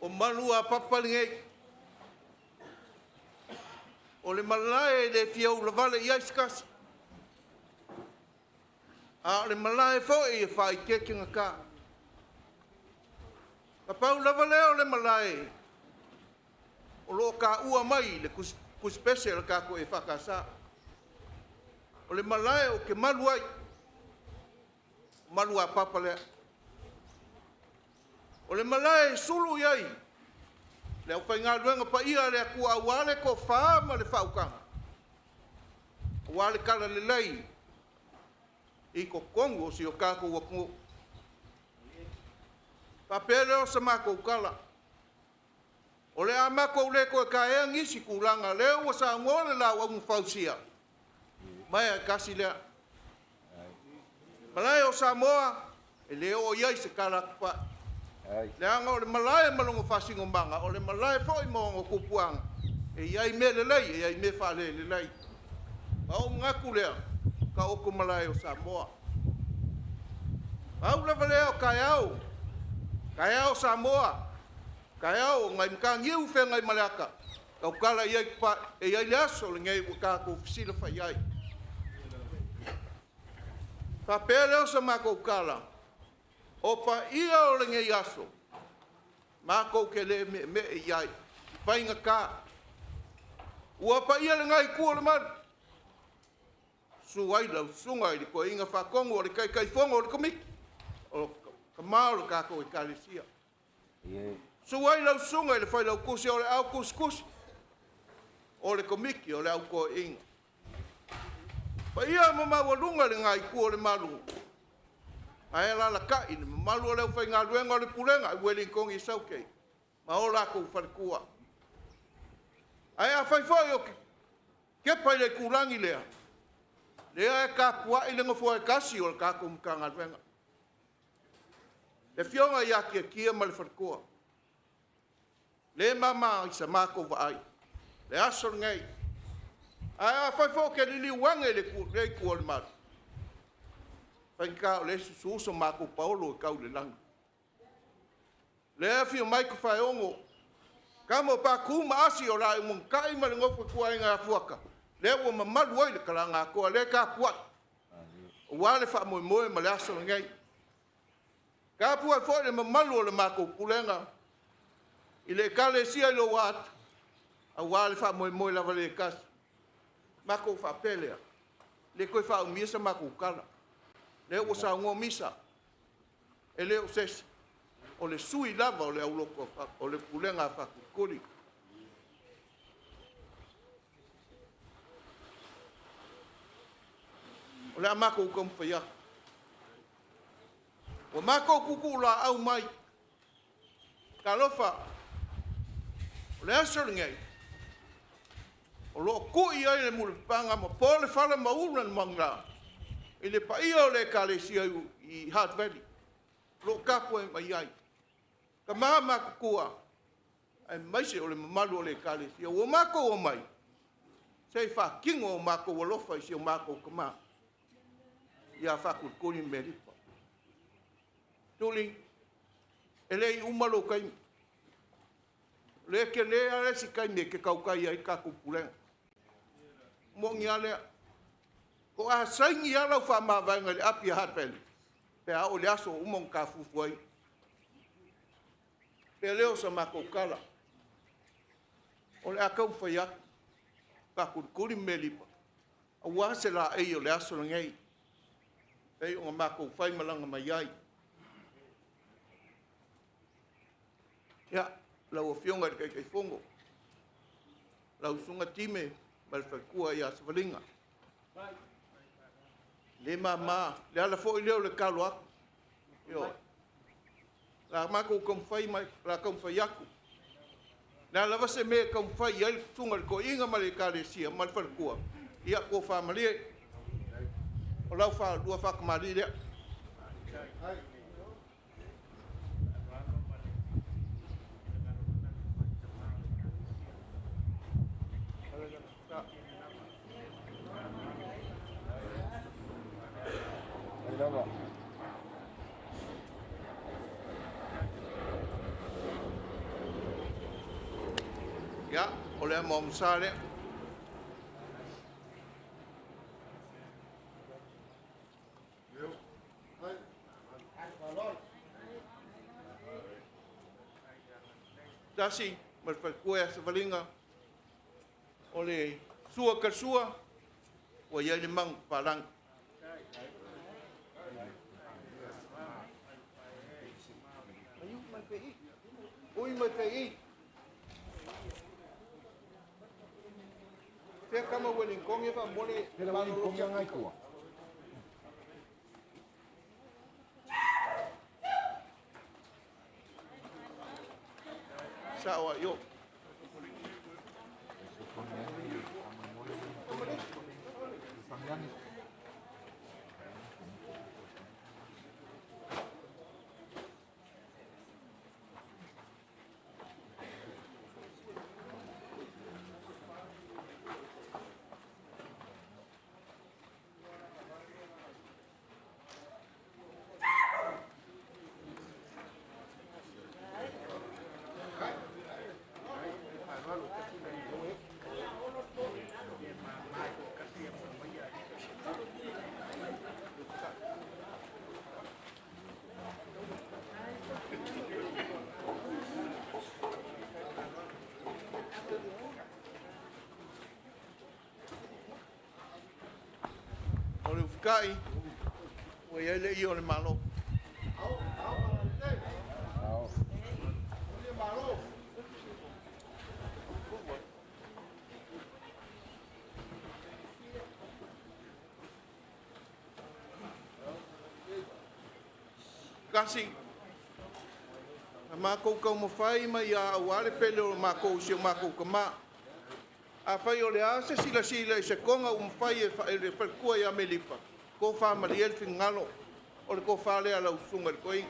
O malu a papa lenei, o le malae e le fia ulavale i ai se tasi, a o le malae foi e faaiteete gata. Na pau lava lea o le malae o loo taua mai le tusipese o le tatou EFKS. O le malae ou te malu ai, malu a papa lea. O le malae e sulu i ai le aufaigaluega paia a le Atua aua le tofa ma le faautaga, aua le talalelei i totonu o si o tatou atunuu. Faapea lea o sa matou tala, o le a matou le toe taea nisi tulaga, lea ua saunoa le lauau na fausia, ma e tasi lea. Malae o Samoa, e le o iai se kala atu. Leaga o le malae ma logo faasigomaga, o le malae foi ma ona tupuaga, e iai mea lelei, e iai mea faalelelei. Ma ou manatu lea, taoto malae o Samoa. Pau lava lea o taeao, taeao Samoa, taeao nai mataniu feagaimaleata, tautala i ai e iai le aso lenei ua tatou fesilafai ai. Faapea lea o se matou tala, o paia o lenei aso, matou te le meemee i ai, faigata. Ua paia le itu o le malu, susu ai lau susuga i le toeaina faatonu o le Taitaifono o le Komiti, o tama o le tatou Ekalesia. Susu ai lau susuga i le failautusi o le au tusitusi, o le Komiti o le au toeaina. Paia ma maualuga le itu o le malu, ae alalatai le mamalu o le aufaigaluega o le Pulega i Ueligitone i Saukei, ma o latou faletua. Ae afai foi o kepa i le itulagi lea, lea e tapuai le nofoa e tasi o le tatou Matagaluega. Le afioga ia Tiatia ma le faletua, le mama i sa matou vaai, le aso lenei. Ae afai foi o te liliu ane i le itu o le malu, faigata o le susu so matou paolo e tau i le lagi. Le afio mai Tafaeono, tama o Patu ma Asi o le Laumata'i ma le nofo a ituaiga ia Fuata, lea ua mamalu ai le talaga atoa, lea e tapuai, aua le faamoemoe ma le aso lenei. Tapuai foi le mamalu o le matou pulega i le Ekalesia i Lou Ata, aua le faamoemoe lava le tasi. Matou faapea lea, le toe faaumia sa matou tala. Lea ua saunoa Misa, e le o se isi, o le sui lava o le aulotu o le pulega a Faakulikuli. O le a matou taumafai atu. Ua matou tuutuulaau mai, talofa, o le aso lenei, o loo tui ai le mulipapaga ma po le fala ma ula le maugala i le paia o le Ekalesia i Hard Valley, o loo tapuai mai ai tama matutua aemaise o le mamalu o le Ekalesia. Ua matou omai se i faatino o matou alofa i si o matou tama ia Faakulikuli ma Melipa. Tuli, e le i uma lou taimi, o lea e tele lava le isi taimi e te tautai ai le tatou pulega. Moni lava lea, o a saini lava lau faamavaega i le api a Hard Valley, pe a oo i le aso ua uma ona ta fuafuaina. Pe le o sa matou tala, o le a taumafai atu, Faakulikuli ma Melipa, aua se laei o le aso lenei, pei ona matou faimalaga mai ai. Ia, lau Afioga i le Taitaifono, lau Susuga Time ma le faletua ia Savaliga, le mama, le ala foi lea o le talo atu. Ioe. La matou taumafai mai, la taumafai atu. Le a lava se mea e taumafai ai le susuga i le toeaina ma le Ekalesia ma le faletua, ia tofa malie, o lau faalua faatamalii lea. Ia, o le amoamosa lea. Tasi ma le faletua ia Savaliga, o le sua kalasua, ua i ai le magu papalagi. Ui mai pei. Fea kama Wellington e fa mole. Pela Wellington ia ngai tua. Sa o yo. O le ufikai, ua iai le ia o le Malo. Kasi, na mākou taumafai ma ia auā le pele o mākou i si o mākou tamā. Afai o le a se silasila i se toga ua mafai e le faletua ia Melipa, tofa malie le finagalo o le tofa lea a lau susuga i le toeaina.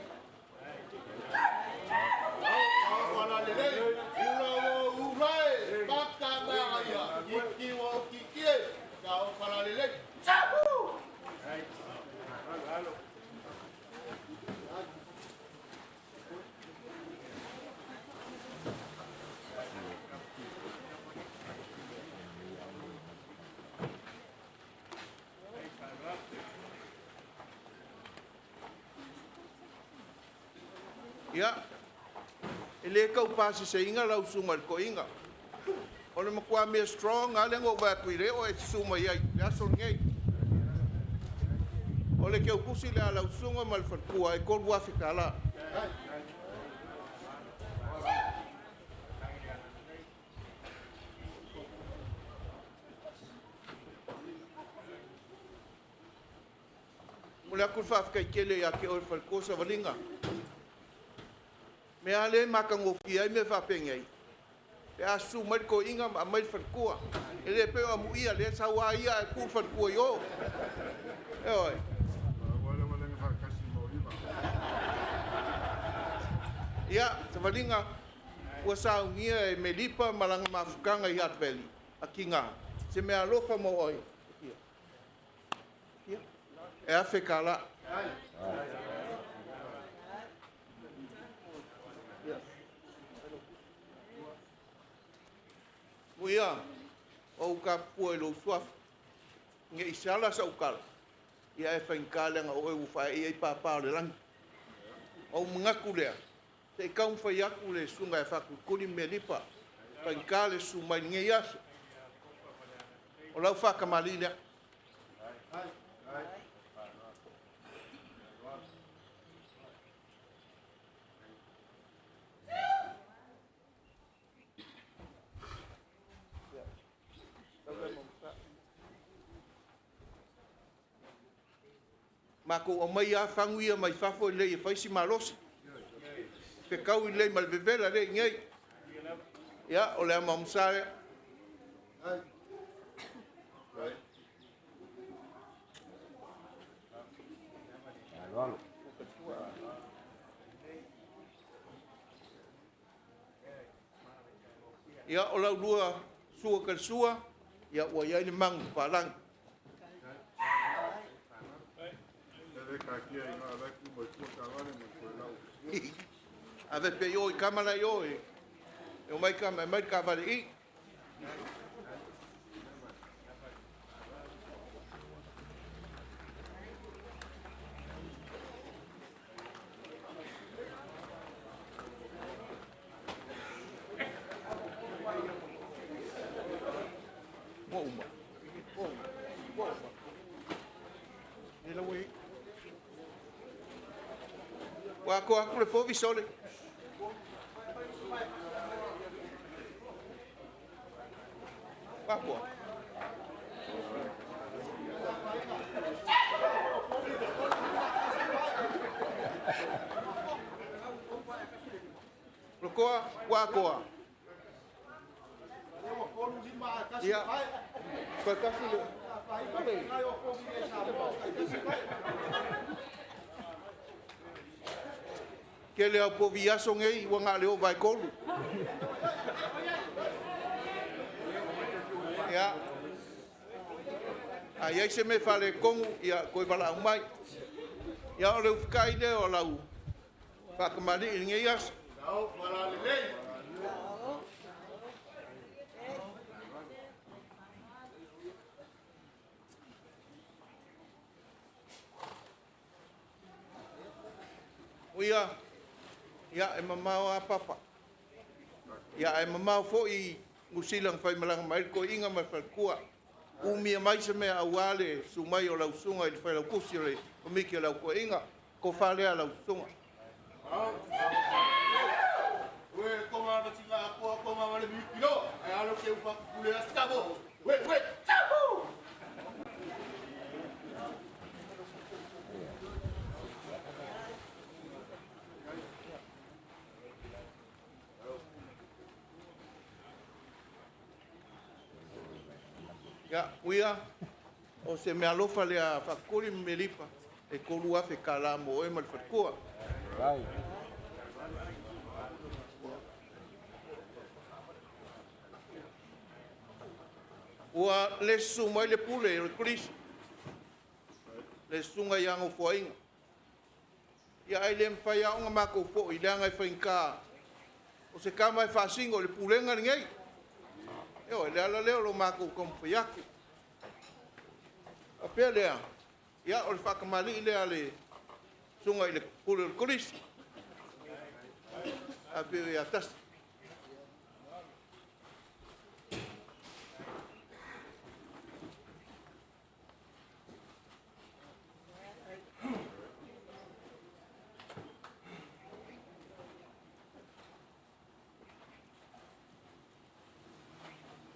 Ia, e le taupasesēina lau susuga i le toeaina. O le matua mea strong lava lea na ou vaai atu i le oo e susu mai ai i le aso lenei. O le teutusi lea a lau susuga ma le faletua e $3,000. Momoli atu le faafetai tele ia te oe le faletua Savaliga. Mea lava lea e matagofie ai mea faapenei, pe a susu mai le toeaina ma aumai le faletua. E le pei o amuia lea e sau lava ia ae tuu le faletua i o. Ioe. Ia, Savaliga, ua saunia e Melipa ma lana mafutaga i Hutt Valley, a tiga, se meaalofa mo oe. E $1,000. Muia, o ou tapue i lou suafa, ne i sala sau tala, ia e faigata leaga o oe ua faaee i ai papa o le lagi. Ona ou manatu lea, se i taumafai atu le susuga ia Faatulikuli Melipa, faigata le susu mai i lenei aso. O lau faatamalii lea. Matou aumai lava fagu ia mai fafo e lelei e fai si malosi. Fetaui lelei ma le vevela lea e i inei. Ia, o le amaomasa lea. Ia, o la ulua sua talisua, ia ua i ai le magu papalagi. Ave pea i o i tama la i o e omai tama e aumai le taavale i i. Ua uma. Ua uma. Ua uma. E lau e Ua atoa atu le povi sole. Ua atoa. Lokoa, ua atoa. Ia, toe tasi le. Tele au povi aso nei ua na o le ova e 3. Ia. A i ai se mea faaletonu, ia toe valaau mai. Ia o le ufikai lea o lau faatamalii i lenei aso. Ia, ia e mamao lava papa. Ia ae mamao foi Niu Sila na faimalaga mai ai le toeaina ma le faletua. Umia mai se mea auā le susu mai o lau susuga i le Failautusi o le Komiti o le Au Toeaina. Tofa lea lau susuga. Ia, uia, o se meaalofa lea a Faafetuli ma Melipa, e $3,000 mo oe ma le faletua. Ua le susu mai le pule o le Kolisi, le susuga ia Nofoaiga. Ia ae le mafai lava ona matou foi, leaga e faigata o se tama e faasino i le pulega lenei. Ioe, o le ala lea o lo matou taumafai atu. Ona faapea lea, ia o le faatamalii lea a le susuga i le Pule o le Kolisi, le afifio ia Tasi.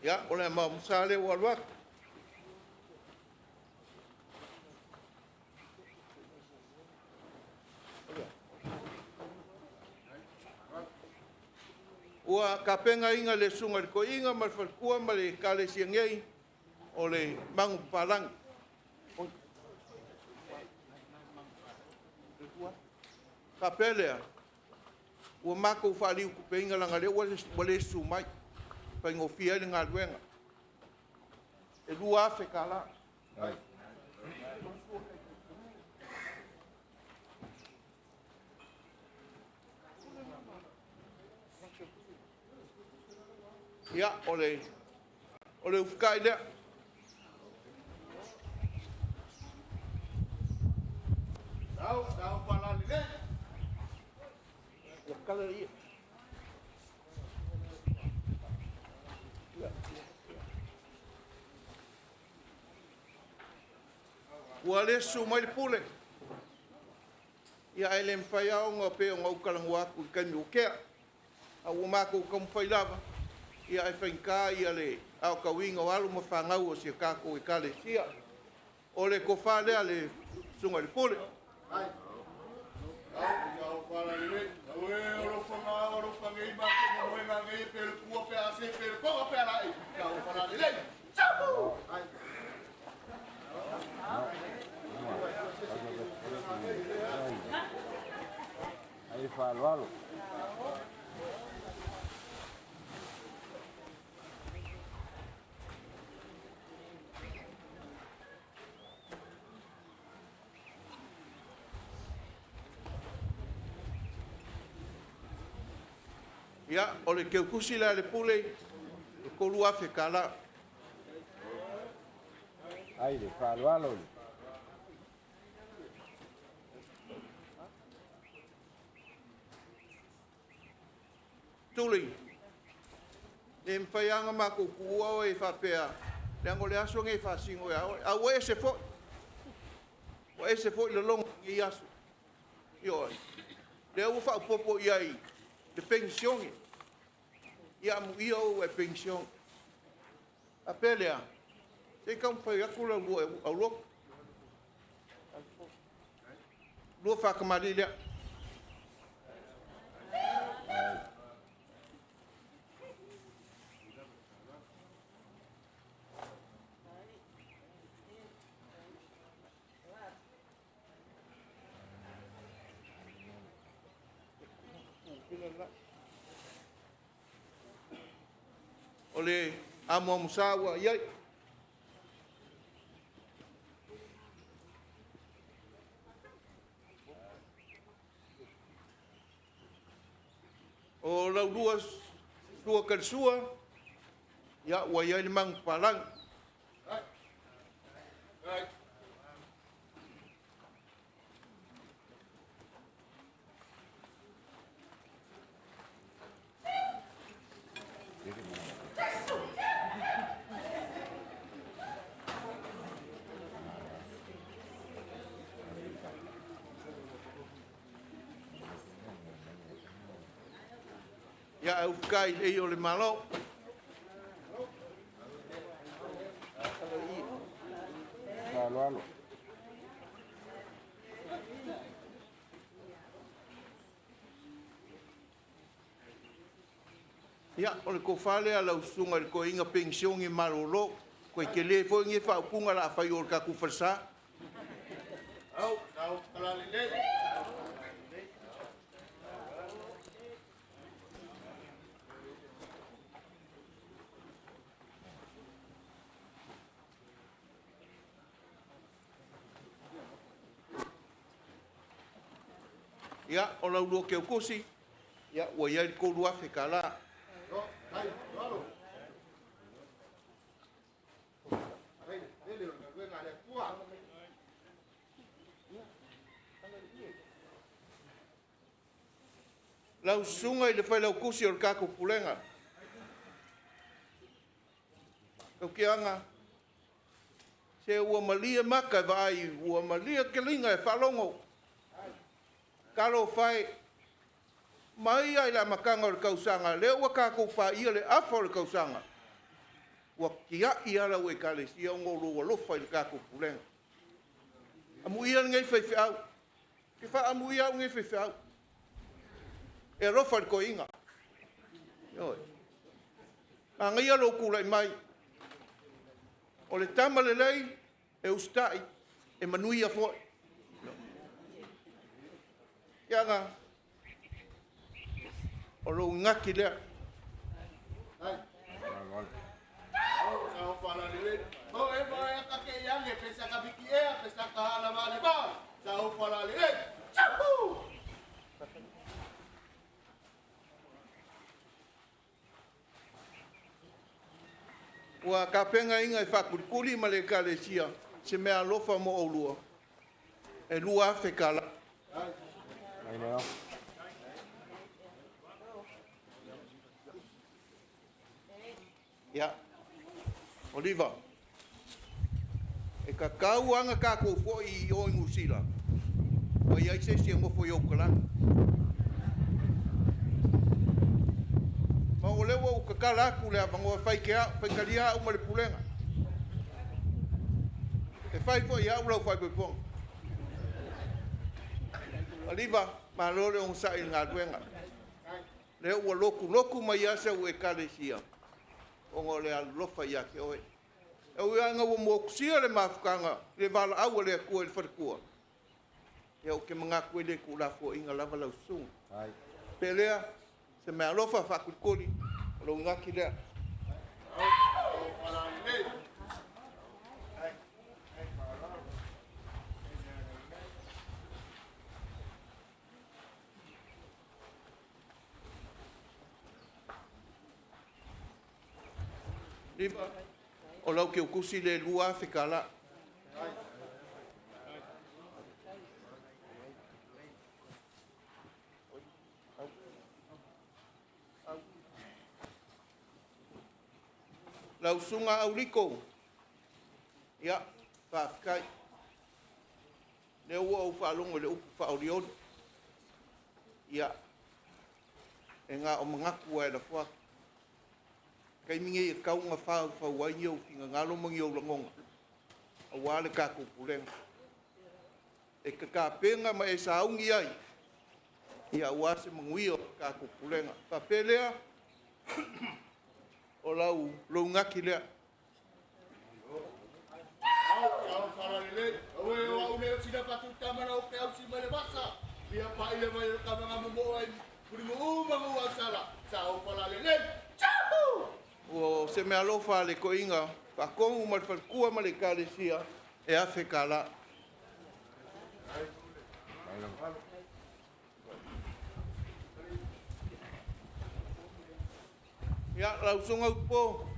Ia, o le maomusa lea ua alu atu. Ua tapenaina e le susuga i le Toeaina ma le faletua ma le Ekalesia nei, o le manupapalagi. Faapea lea, ua matou faliutupeina leaga o lea ua le susu mai, e faigofie ai le galuega. E $2,000. Ia, o le ufitai lea. Ua le susu mai le pule, ae le mafai lava ona pei ona ou talanoa atu i le taimi ua tea. Ae ua matou taumafai lava, ae faigata le aotauina o alo ma fanau a si a tatou Ekalesia. O le tofa lea a le susuga i le pule. Ia, o le teutusi la a le pule, e $3,000. Ai le faaaloalo. Tuli, le mafai lava ona matou tuua oe e faapea, leaga o le aso lenei e faasino ia oe, a ua ese foi. Ua ese foi lolona i lenei aso. Ioe. O lea ua faaopoopo i ai le penisione. Ia amuia oe ua e penisione. Ona faapea lea, se i taumafai atu le lua aulotu. Lua faatamalii lea. O le amuamusa ua i ai. O lau lua sua talisua, ia ua i ai le manupapalagi. Ia, e ufikai le i o le malo. Faaaloalo. Ia, o le tofa lea a lau susuga i le toeaina penisione malolo, toe tele foi lenei faaupuga o le a fai i o i le tatou falesa. Ia, o la oulua teutusi, ia, ua i ai le $3,000. Lau susuga i le Failautusi o le tatou Pulega, Tautiaga, se ua malie mata e vaai, ua malie taliga e faalogo. Talofa e, mai lava i le amataga o le tausaga, lea ua tatou paia le afa o le tausaga, ua tiai lava lau Ekalesia ona o lou alofa i le tatou pulega. Amuia lenei faifeau, ou te faaamuia au nei faifeau, e alofa i le toeaina. Ioe. Manaia lou tulai mai, o le tama lelei e usitai, e manuia foi. Tiaga, o lou gati lea. Ua tapenaina e Faakulikuli ma le Ekalesia se meaalofa mo oulua e $2,000. Ia, Oliva, e tatau lava ona tatou foi i o i Niu Sila, ua i ai se isi e nofo i ou talaane. Ma o lea ua ou tatala atu le avanoa, faitalia au ma le pulega. E fai foi e au lau faaipoipoga. Oliva, malo le onosai i le galuega. Lea ua lotulotu mai lava si au Ekalesia ona o le alolofa ia te oe. E ui lava ina ua motusia le mafutaga i le valaau a le Atua i le faletua, ia ou te manatu e le tuulafoaiina lava lau susuga. Pe lea, se meaalofa faakolikoli, o lou gati lea. Oliva, o lau teutusi lea e $2,000. Lau susuga Aulito, ia, faafetai. Lea ua ou faalogo i le upu faaolioli. Ia, e na o manatu lava e lafo atu. O le taimi lenei e tatau ona faufau ai ni ou finagalo ma ni ou lagona aua le tatou pulega. E te tapena ma e sauni ai aua se manuia o le tatou pulega. Ona faapea lea, o lou gati lea. O se meaalofa a le toeaina Faatonu ma le faletua ma le Ekalesia e $1,000. Ia, lau susuga Utupo,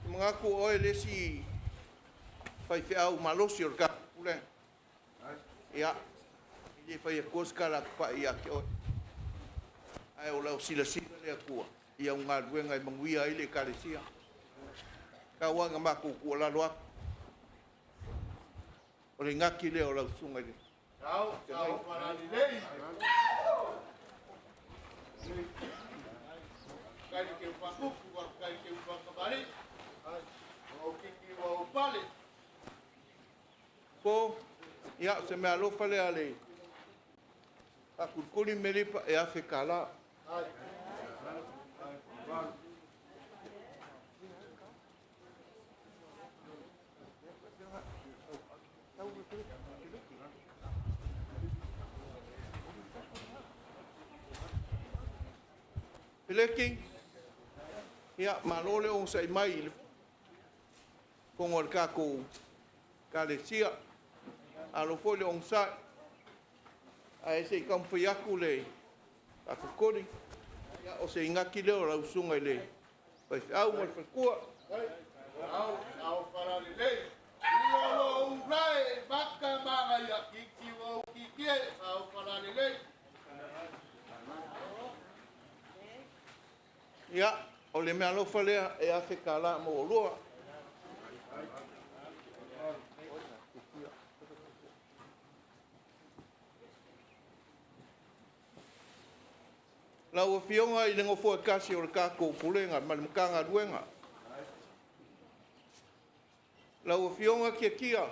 e manatu o oe le isi faifeau malosi o le tatou pulega. Ia, e le fai atua se tala a tupai ia te oe, ae o lau silasila le Atua i au galuega e manuia ai le Ekalesia. Tau lava ina matou tuualalo atu, o le gati lea o lau susuga i le. Ia, o se meaalofa lea a le faakulikuli Melipa e $1,000. Feleki, ia, malo le onosai mai i le fono a le tatou Ekalesia. Malo foi le onosai. Ae se i taumafai atu le faakolikoli. Ia, o se inati lea o lau susuga i le faifeau ma le faletua. Ia, o le meaalofa lea e $1,000 mo oulua. Lau Afioga i le Nofoa e tasi o le tatou Pulega ma le Matagaluega, lau Afioga Tiatia,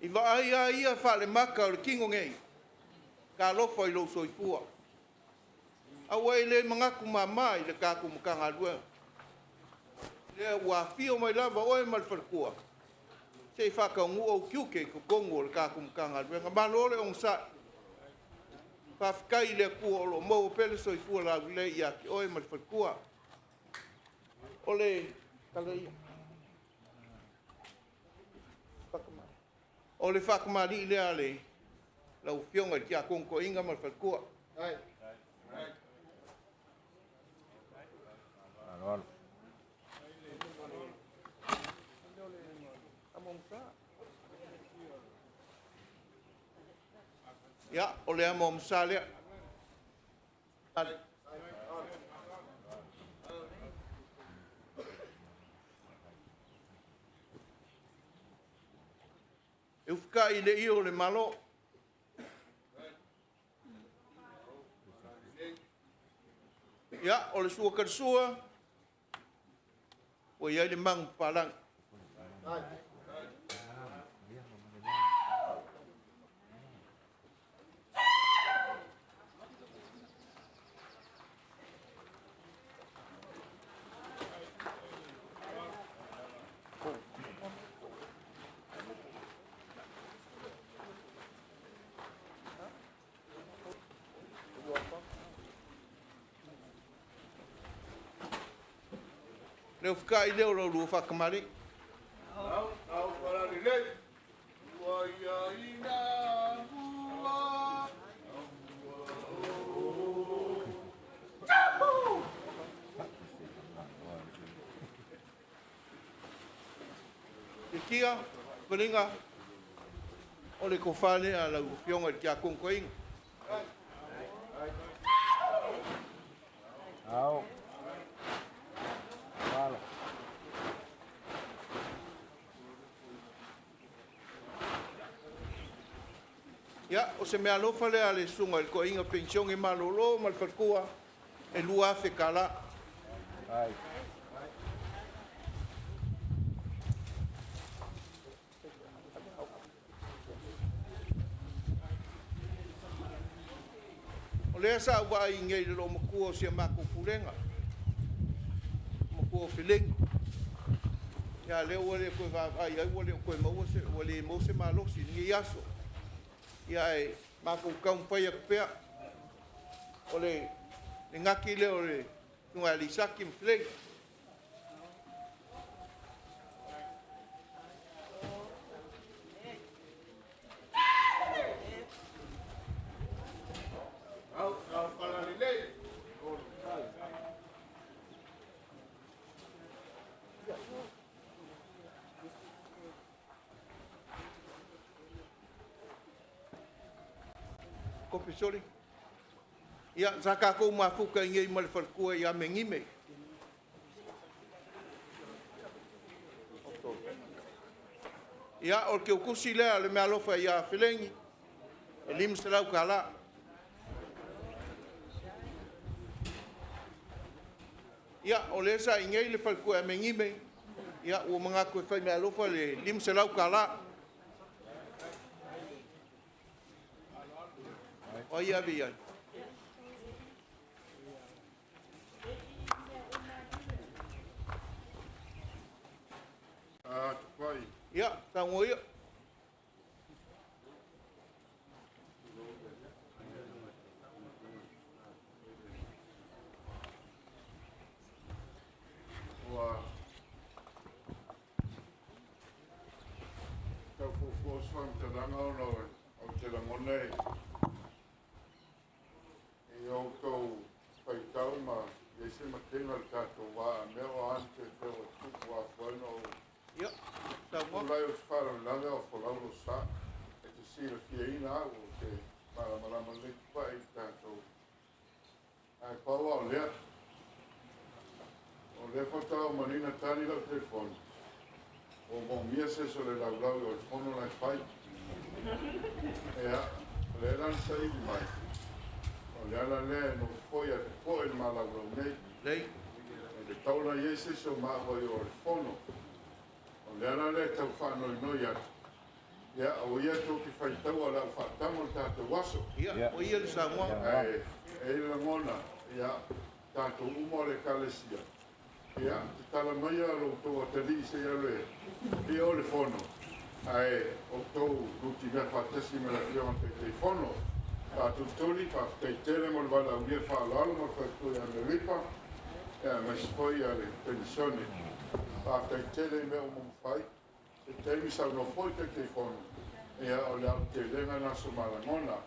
i vaai lava ia faalemata o le tino nei, talofa i lou soifua, aua e le manatu mama i le tatou Matagaluega. Lea ua afio mai lava oe ma le faletua se i faataunuu ou tiute i totonu o le tatou Matagaluega. Malo le onosai, faafetai i le Atua o lo o maua pea le soifua laulelei ia te oe ma le faletua. O le faatamalii lea a lau Afioga i le Tiakono Toeaina ma le faletua. Ia, o le amo a lea. E ufitai i le ie o le Malo. Ia, o le sua talisua, ua i ai le manupapalagi. Le ufitai lea o la oulua faatamalii. Tiatia, Feliga, o le tofa lea a lau Afioga i le Tiakono Toeaina. Ao. Fala. Ia, o se meaalofa lea a le susuga i le toeaina penisione malolo ma le faletua e $2,000. Ai. O lea sa ou vaai nei i le loomatua o si a matou pulega, matua o Felegi. Ia, lea ua le toe vaavaai i ai ua le toe maua se, ua le maua se malosi i lenei aso. Ia, ae matou taumafai atu pea. O le gati lea o le susuga ia Lisati ma Felegi. Kopi soli. Ia, sa tatou mafuta i nei ma le faletua ia Megime. Ia, o le teutusi lea le meaalofa ia Felegi, e $500. Ia, o lea sa i inei le faletua ia Megime, ia ua manatu e fai meaalofa le $500. O ai ave i ai. Tupai. Ia, saunoa ia. Ua tau fuafua se faamatalaga ona ou te lagona e outou faitau ma i ai se matega i le tatou va a mea o a ni teuteu ua tutupu ua afua ai ona ou Ia, saunoa. tulai o se faalavelave a o folau lou sa. E te silafiaina au ou te malamalama lelei Tupai i le tatou. Ae pau lava o lea, o lea faatoa uma nei ona tali lau telefoni, ua moomia se isi o le laulau i o i le fono la e fai. Ia, o lea la na saili mai, o le ala lea e nofo foi ae popoe i le ma laulau nei. Lelei. E tatau ona i ai se isi o maua i o i le fono. O le ala lea e tau faanoinoi atu, ia, aua ia tou te faitaua o le a ou faatago le tatou aso. Ia, ua ia le saunoaga. Ae e i ai le lagona, ia, tatou uma o le Ekalesia, ia, tatala maia lo outou atalii se i alu e i o le fono, ae outou nutimea faatasi ma le Afioga i le Taitaifono. Faatulituli, faafetai tele mo le valaaulia faaaloalo ma le faletua ia Meripa, ia, aemaise foi le penisione. Faafetai tele i mea uma ua fai. Se taimi saunoa foi le Taitaifono, ia, o le aotelega lena o so ma lagona.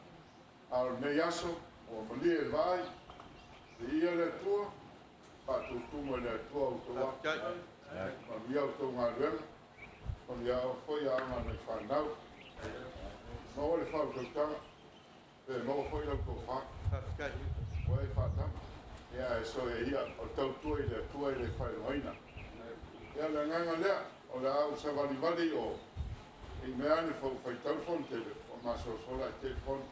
A o lenei aso, ua malie i le vaai, viia le Atua, faatutumu e le Atua outou ato. Manuia outou galuega, manuia foi aoga a nai fanau. Maua le faautautaga, pe maua foi lau tofa. Ua e faatama. Ia, ae soia ia, o le tautua i le Atua e le faailogaina. Ia, o le agaga lea, o le a ou savalivali i o, i mea ane fau faitau le fono tele, ua masolasolaʻi tele fono.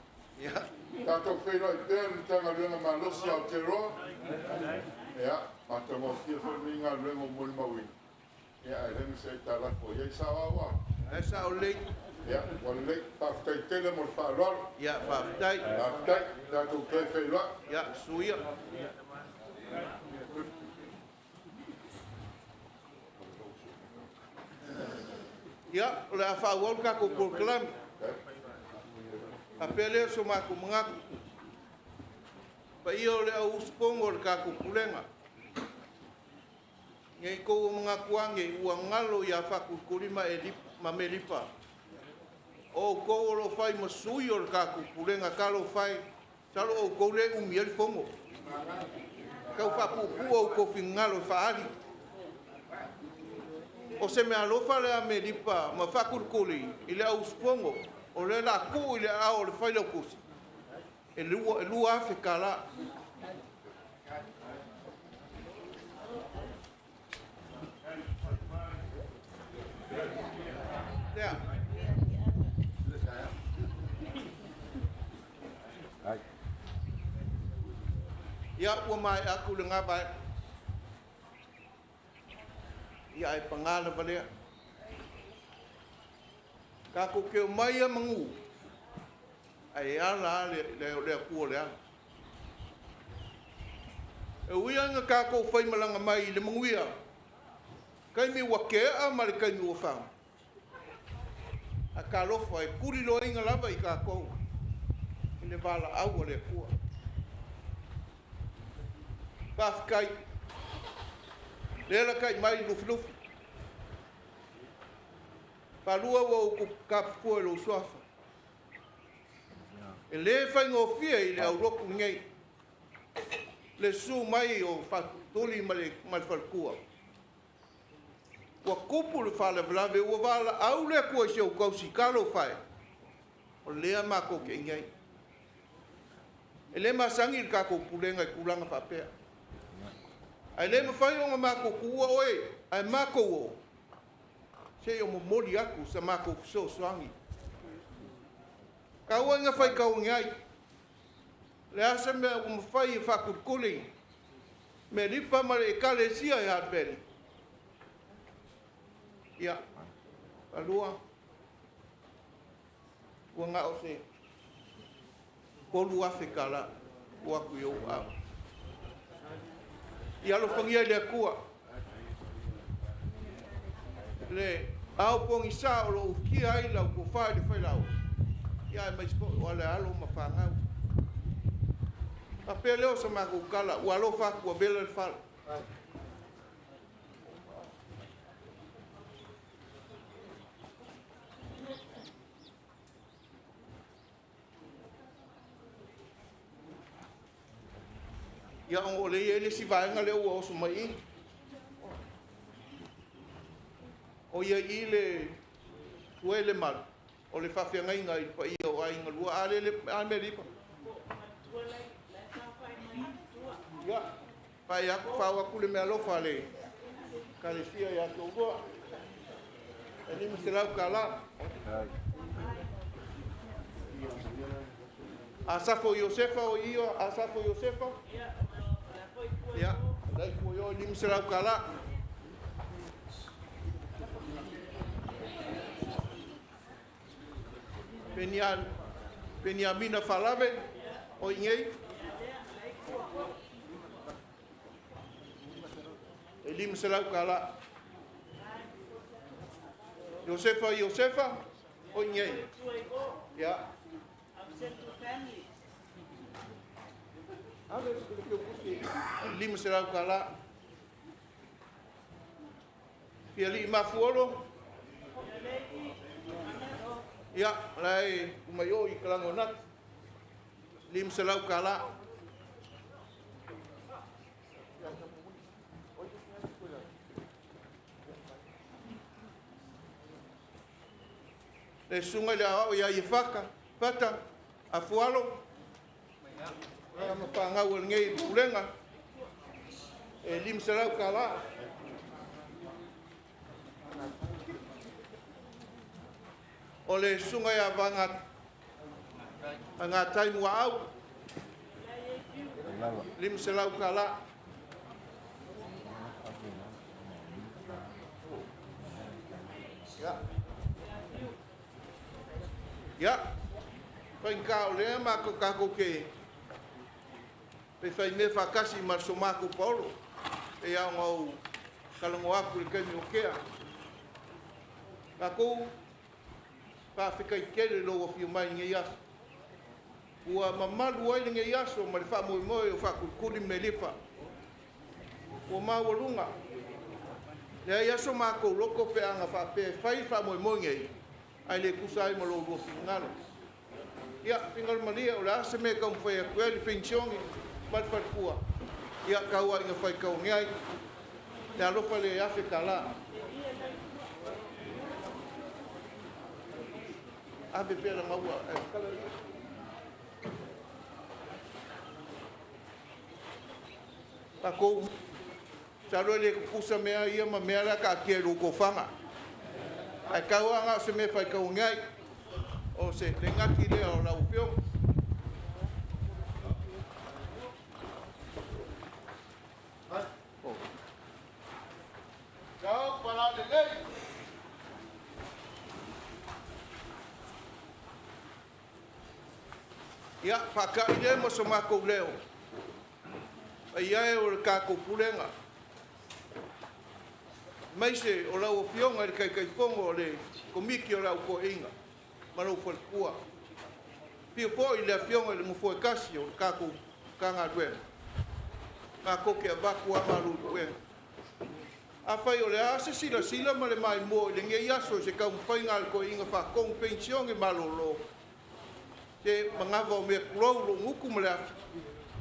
Tatou feiloai pea i le Matagaluega malosi Aotearoa. Ia, matagofie foi lenei galuega ua molimauina. Ia, ae leai ma se aitalafu o i ai. Sao au a? E sao lelei. Ia, ua lelei. Faafetai tele mo le faaaloalo. Ia, faafetai. Faafetai. Tatou toe feiloai. Ia, suia. Ia, o le a faaauau le tatou polokalame. Faapea lea so matou manatu. Paia o le au usufono o le tatou pulega. Ne i tou manatu ane ua galo ia Faatulituli ma ma Melipa. O outou o lo o fai ma sui o le tatou pulega, talofa e, masalo o outou lea e umi ai le fono. Tau faapuupuu outou finagalo e faaali. O se meaalofa lea a Melipa ma Faatulituli i le au usufono, o lea o le a tuu i le aao o le Failautusi e $2,000. Lea. Ia, ua maea atu lena vaega. Ia, ae paga lava lea. Tatou te omai a manu, ae ala lava le Atua o le ala. E ui lava ina tatou faimalaga mai i le manuia, taimi ua tea ma le taimi ua fano, ae talofa e tuliloaina lava i tatou i le valaau a le Atua. Faafetai. Lea la tai mai Lufilufi. Faalua ua ou tapufua i lou suafa. E le faigofie i le aulotu lenei le susu mai o Faatulituli ma le faletua. Ua tupu le faalavelave, ua valaau le Atua i si ou tausi, talofa e, o lea matou te i ai. E le masani le tatou pulega i tulaga faapea. Ae le mafai ona matou tuua oe, ae matou o, se i o momoli atu sa matou fesoasoani. Taua ina faitauina ai, le a se mea ua mafai e Faatulituli, Melipa ma le Ekalesia e Hartbury. Ia, falua, ua na o se 3,000 kālā ua aku i ou ao. Ia alofagia e le Atua le ao pogisa o lo o ufitia ai lau tofa i le failao, ia aemaise foi o ale alo ma fanau. Faapea lea o sa matou tala, ua alofa atu ua vela le fala. Ia ona o lea e i ai le isi vaega lea ua oso mai i i. O ia i le Tuaelemalu, o le faafeagaiga i le paia o aiga lua. A le, a le mea le ipa. Ia, fai aku, fau aku le mealofa a le Ekalesia ia te oulua. E 500 kālā. Asafo Iosefa o ia, Asafo Iosefa. Ia, lai ko yo 500 kālā. Peniamina Falave, o ingei. E 500 kālā. Iosefa Iosefa, o ingei. Ia. 500 kālā. Fiali'i Mafuolo. Ia, lai umai o i Kalagonatu. 500 kālā. Le susuga i le aoao ia Iefaka, Fata, Afualo, ia ma fanau a lenei pulega, e 500 kālā. O le susuga ia Vaga Gatai Muaau, 500 kālā. Ia. Ia, faigata o lea matou tatou te pe fai mea faatasi ma le Somato Paolo, e pei ona ou talanoa atu i le taimi ua tea. Tatou faafetai tele i lou afio mai i lenei aso. Ua mamalu ai lenei aso ma le faamoemoe o faatulikuli ma Melifa. Ua maualuga. Leai aso matou loto pe ana faapea e fai faamoemoe nei, ae le tusa ai ma lo lua finagalo. Ia, finagalo malie, o le a se mea e taumafai atu ai le penisione ma le faletua, ia tau ina faitau ane ai. Le alofa le 1,000 kālā. Ave pea la maua. Takou, masalo e le tutusa mea ia ma mea la taatia i lou tofaga. Ae tau lava na o se mea e faitau ane ai. O se legati lea o lau afioga. Ciao, palalelei. Ia, faata'i lea ma so matou leo. Paia e o le tatou pulega, aemaise o lau Afioga i le Taitaifono o le Komiti o le Au Toeaina ma lou faletua. Afio foi le Afioga i le Nofoa e tasi o le tatou Matagaluega, matou te avatu lava malu i puega. Afai o le a se silasila ma le maimoa i lenei aso i se taumafaiga a le toeaina faatonu penisione malolo, se manava o mea tulou lou gutu ma le afi,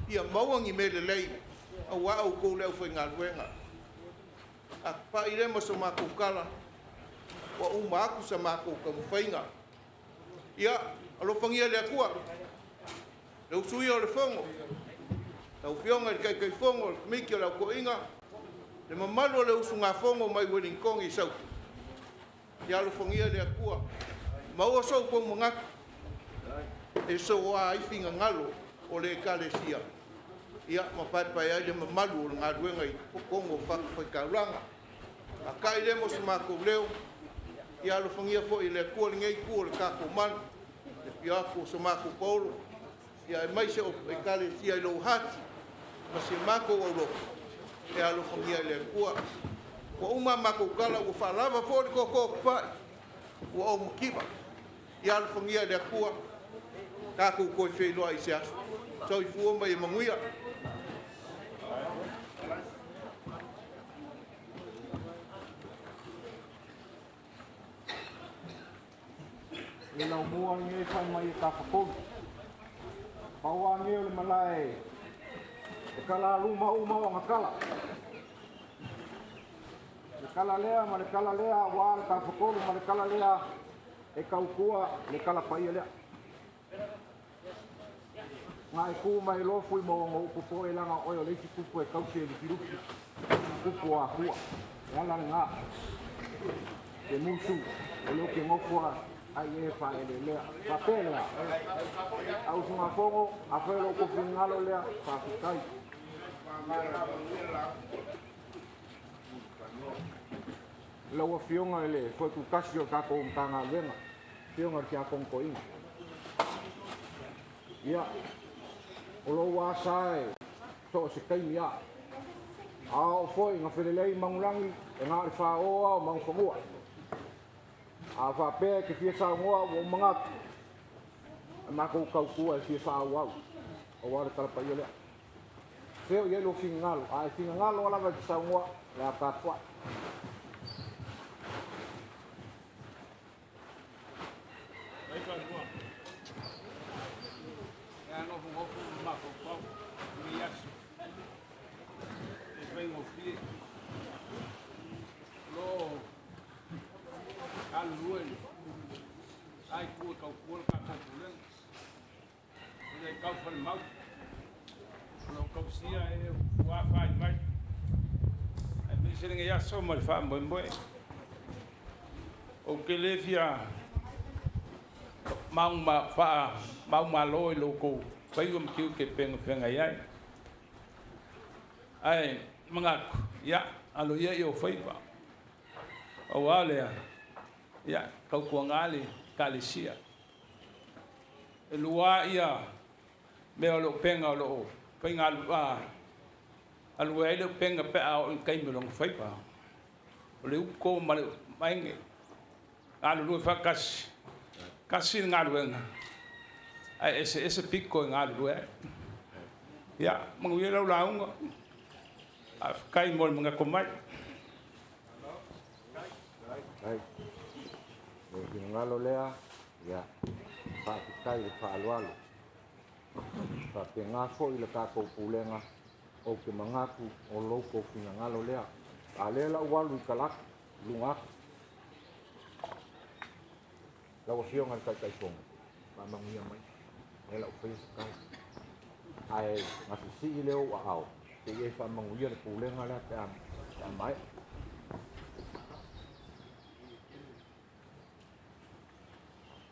ia maua ni mea lelei aua outou le aufaigaluega. A papai lea ma so matou tala, ua uma atu sa matou taumafaiga. Ia, alofagia le Atua, le usuia o le fono, lau Afioga i le Taitaifono o le Komiti o le Au Toeaina, le mamalu o le usugafono mai Ueligitone i Saute, ia alofagia le Atua, maua sou manatu e soa ai finagalo o le Ekalesia, ia ma paepae ai le mamalu o le galuega i totonu o fatafaitaulaga. Faata'i lea mo so matou leo, ia alofagia foi e le Atua lenei itu o le tatou malu, le afio atu o so matou paolo, Ia e mai se o e kale sia i lou hati, ma se mako au loko, e alofagia e le Atua. Ua uma makou kala ua faalava foi le koko pai, ua ou makiva. Ia alofagia e le Atua, tatou toe feiloai i se aso. Soifua ma ia manuia. Le laumua lenei fai mai e tafakolu. Pau a nei o le malae e kala luma uma o ngakala. Le kala lea ma le kala lea ua le tafakolu ma le kala lea e kaukua le kala paia lea. Ngai ku mai lofu i mo ngo upu e langa oe o le isi kupu e kausi e lufilufi. Kupu a kua. E ala le ngā. Ke musu o le ke ngofua ai e fa e le lea. Fa pe lea. Au sunga fongo, a fai lo kofi ngalo lea, fa fikai. Lau afioga i le foetutasi o le tatou Matagaluega, afioga i le Tiakono Toeaina. Ia, o lou asa e so o se taimi a. A oo foi na felelei manulagi e na o le fāoa o manufanua. A faapea e te fia saunoa ua ou manatu, e matou tautua e fia faaauau, auā le tala paia lea. Fea o i ai lou finagalo, a e finagalo lava e te saunoa, le a tapuai. Mai fanua. E nofonofo ma mafaufau i lenei aso. E faigofie. O lo galulue le ai tu e kaukua le tatou pulega. O le kau falemau. O lo kausia e ua fai mai. Aemaise lenei aso ma le faamoemoe. Ou te le fia mau ma faa mau malo i lo kou faiva ma tiute e pegafeagai ai. Ae manatu, ia, alo ia i o faiva. Auā lea, ia, tautuaga le ekalesia. E lua ia mea o le upega o lo o faigalu a alue ai le upega pe a oo i le taimi o lona faiva. O le uto ma le maege. Galulue faatasi. Tasi le galuega. Ae eseese pito e galulue ai. Ia, manuia lau lauga. Faafetai mo le manatu mai. Ai. Le finagalo lea, ia, faafetai le faaaloalo. Faapena foi le tatou pulega, ou te manatu o lou tou finagalo lea. A lea lau alu i talaatu, i luga atu. Lau afioga i le Taitaifono, faamanuia mai. Lea lau faia se tala. Ae gasisii lea ou aao, se i e faamanuia le pulega lea pe a maea.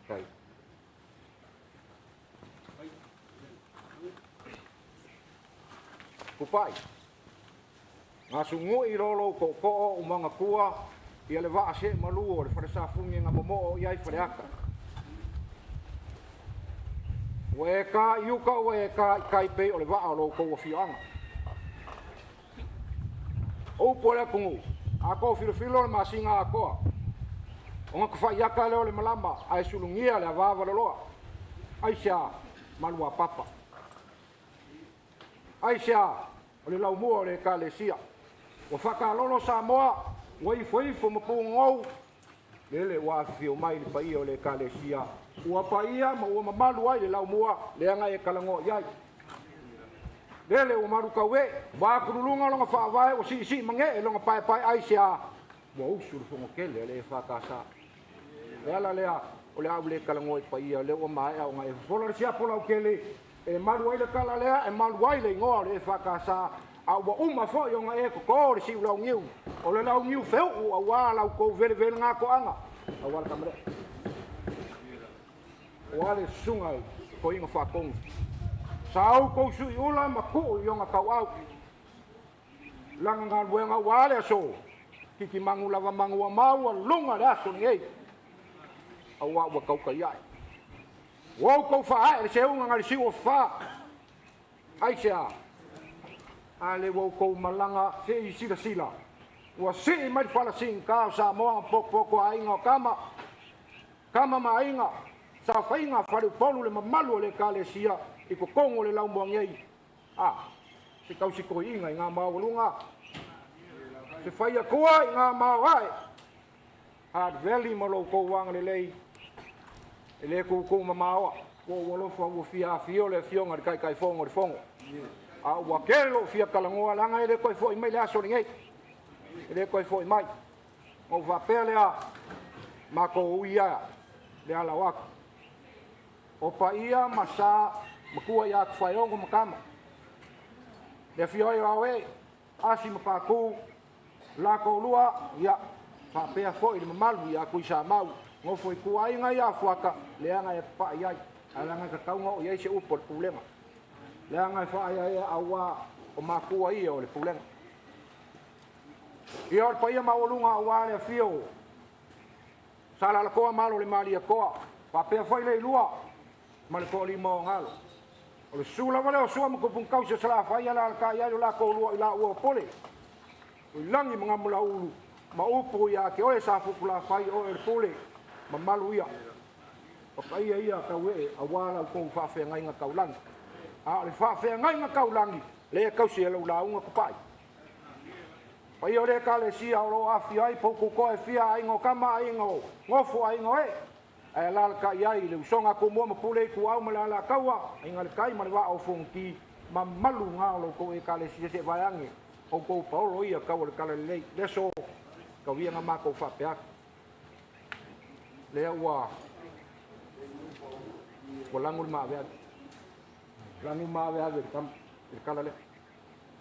Kai. Kupai. Gasugui lo tootoo o mangatua ia le vaa se malu o le falesafuni nga momoo i ai faleata. Ua e ka i uka ua e ka i kai pei o le vaa o lo kou afioaga. O upu o le atunuu, a kou filofilo le masina atoa. O nga kawhaiaka leo le malama, a e sulugia le avava loloa. Ai sea, malu a papa. Ai sea, o le laumua o le ekalesia. Ua whakalolo Samoa, ua ifo ifo ma pūngou, lele ua afifio mai le paia o le ekalesia. Ua paia ma ua mamalu ai le laumua, leaga e kalangoa i ai. Lele ua maru kau e, wā kululunga longa whaavae ua si si mange e longa pae pae ai sea, ua usu le fongo kele le e whakasa. Le ala lea, o le au le kalangoa i paia, le ua maea o nga e fofola le siapo lau kele, e malu ai le kala lea, e malu ai le ingoa o le e whakasa, a ua uma foi o nga e koko le siu lau niu, o le lau niu feu a ua lau kou vele vele ngā koanga, a ua le kamere. O ale sunga i ko inga whakongu. Sa au kou sui ula ma kuu i onga kau au. Langa ngā luenga ua ale aso. Kiki mangu lava mangu a mau a lunga le aso ni ei. A ua ua kauka iai. Ua outou faaee le seuga na le siu o fafā. Aisea? A lea ua outou malaga se i silasila, ua sii mai le fala siigata o Samoa na potopoto aiga o Tama, Tama ma Aiga, saofaiga a Faleupolu le mamalu o le Ekalesia i totonu o le laumua nei. A, se tausitoiina i ngā maualuga, se faiatua i ngā maoae, Hard Valley ma lo outou agalelei e le tutu mamaoa. Ua ou alofa ua fia afio le afioga i le Taitaifono o le Fono, a ua tele lou fia talanoa leaga e le toe foi mai le aso lenei, e le toe foi mai. Ona ou faapea lea, matou ui ia le ala o atu. O paia ma sa matua ia Tufaeono ma Tama, le afio ai o Aoe, Asi ma Patu, la toalua, ia, faapea foi le mamalu ia Tuisamau, nofo i tua aiga ia Fuata, leaga e papai ai, ae leaga e tatau ona oo i ai se upu a le pulega. Leaga e faaeaea auā o matua ia o le pulega. Ia o le paia maualuga auā le afio o Salalatoa ma Alo o le Malietoa, faapea foi le Ilua ma le Toalima o Galo. O le susu lava lea o Sua ma Tuputausi o Salafai e alaalatai ai lo latou lua i laua o Pule, Tuilagi ma Gamulaulu ma upu ia te oe Safotulafai oe o le Pule, mamalu ia. O paia ia tauee auā la outou faafeagaiga taulagi. A o le faafeagaiga taulagi lea e tausi e lau lauga tupai. Paia o le Ekalesia o lo o aafia ai poututoa e fia aiga o Tama, aiga o Nofo, aiga o Ee, ae alaalatai ai le usoga a Tumua ma Pule, Ituau ma le Alataua, Aiga i le Tai ma le Vaa o Fonoti, mamalu na o lo outou Ekalesia se vaeane, outou paolo ia tau o le Talalelei. Le aso tau ia na matou faapea atu. Lea ua lago le maaveave. Lago maaveave i le tala lea.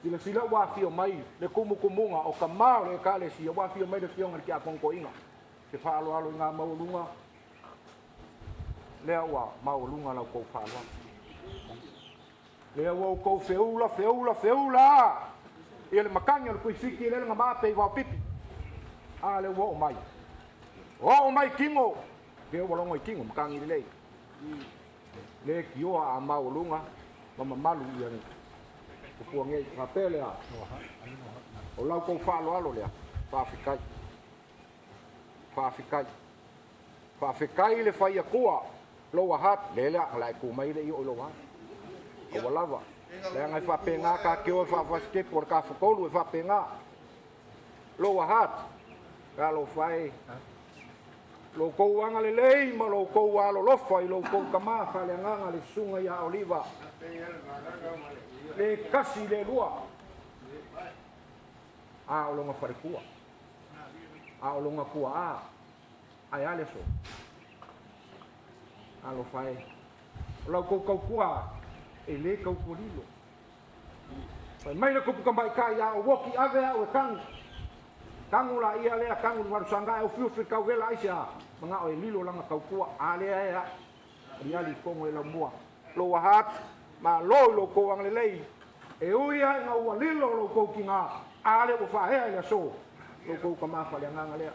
Silasila ua afio mai le tumutumuga o tama o le Ekalesia, ua afio mai le afioga i le Tiakono Toeaina, se faaaloalo i ngā maualuga, lea ua maualuga la outou faaaloalo. Lea ua outou feula, feula, feula ia le matagi o le tuifiti lea na maape i vaopipi. A lea ua oo mai. Oo mai tino, lea ua logo i tino matagi lelei. Le tioa a maualuga ma mamalu ia le tupua nei. Faapea lea, o lau tou faaaloalo lea, faafetai. Faafetai. Faafetai le faiatua, lower heart, le lea, la e tu mai le i o i lower heart. Aua lava, leaga e faapena ka te o e faafasitepu o le tafatolu e faapena. Lower heart, talofa e. Lo kou agalelei ma lo kou alolofa i lo kou tama faaleagaga le susuga ia Oliva. Le kasi le lua. A o longa falekua. A o longa kua a. Ai ale so. Alofa e. O lau kou kaukua e le kaukua lilo. Fai mai le kupu tamaitai ia o woki ave au e tangu. Tangu la ia lea tangu le valusanga e ufiufi kauvela aisea. Manga o e lilo langa kaukua a lea e a. Ali kongo e lau mua. Lower heart, ma lo i lo kou angalelei. E ui ai ngā ua lilo lo kou ki ngā. A le ua whaea i le aso. Lo kou ka mafa le anganga lea.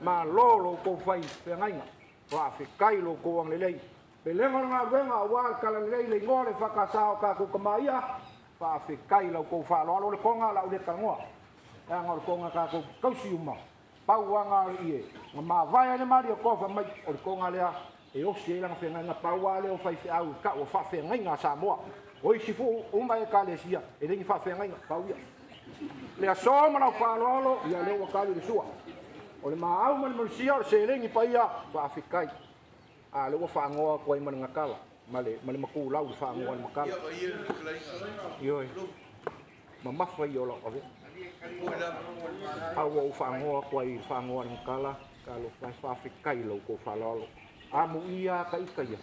Ma lo lo kou whai wheangaiga. Faafetai lo kou angalelei. Pelega o le galuega auā le talalelei le igoa le faakasā o tatou tama ia. Faafetai lau kou faaaloalo o le toga la u le talanoa. Leaga o le toga tatou tausi uma. Pau aga o le ie. Na mavae ai le Malietoa fai mai o le toga lea e osi ai lana feagaiga pau lava lea o faifeau i tau o faafeagaiga a Samoa. O isi fuu uma ekalesia e le ni faafeagaiga pau ia. Le aso ma lau faaaloalo ia lea ua tali le sua. O le maau ma le malusia o le seleni paia faafetai. A lea ua faanoa atu ai ma le gatala ma le matulau le faanoa le makala. Ioe. Mamafa ia o lau avea. A ua ou faanoa atu ai i le faanoa le gatala, talofa e faafetai lau tou faaaloalo. Amuia ka ita ia.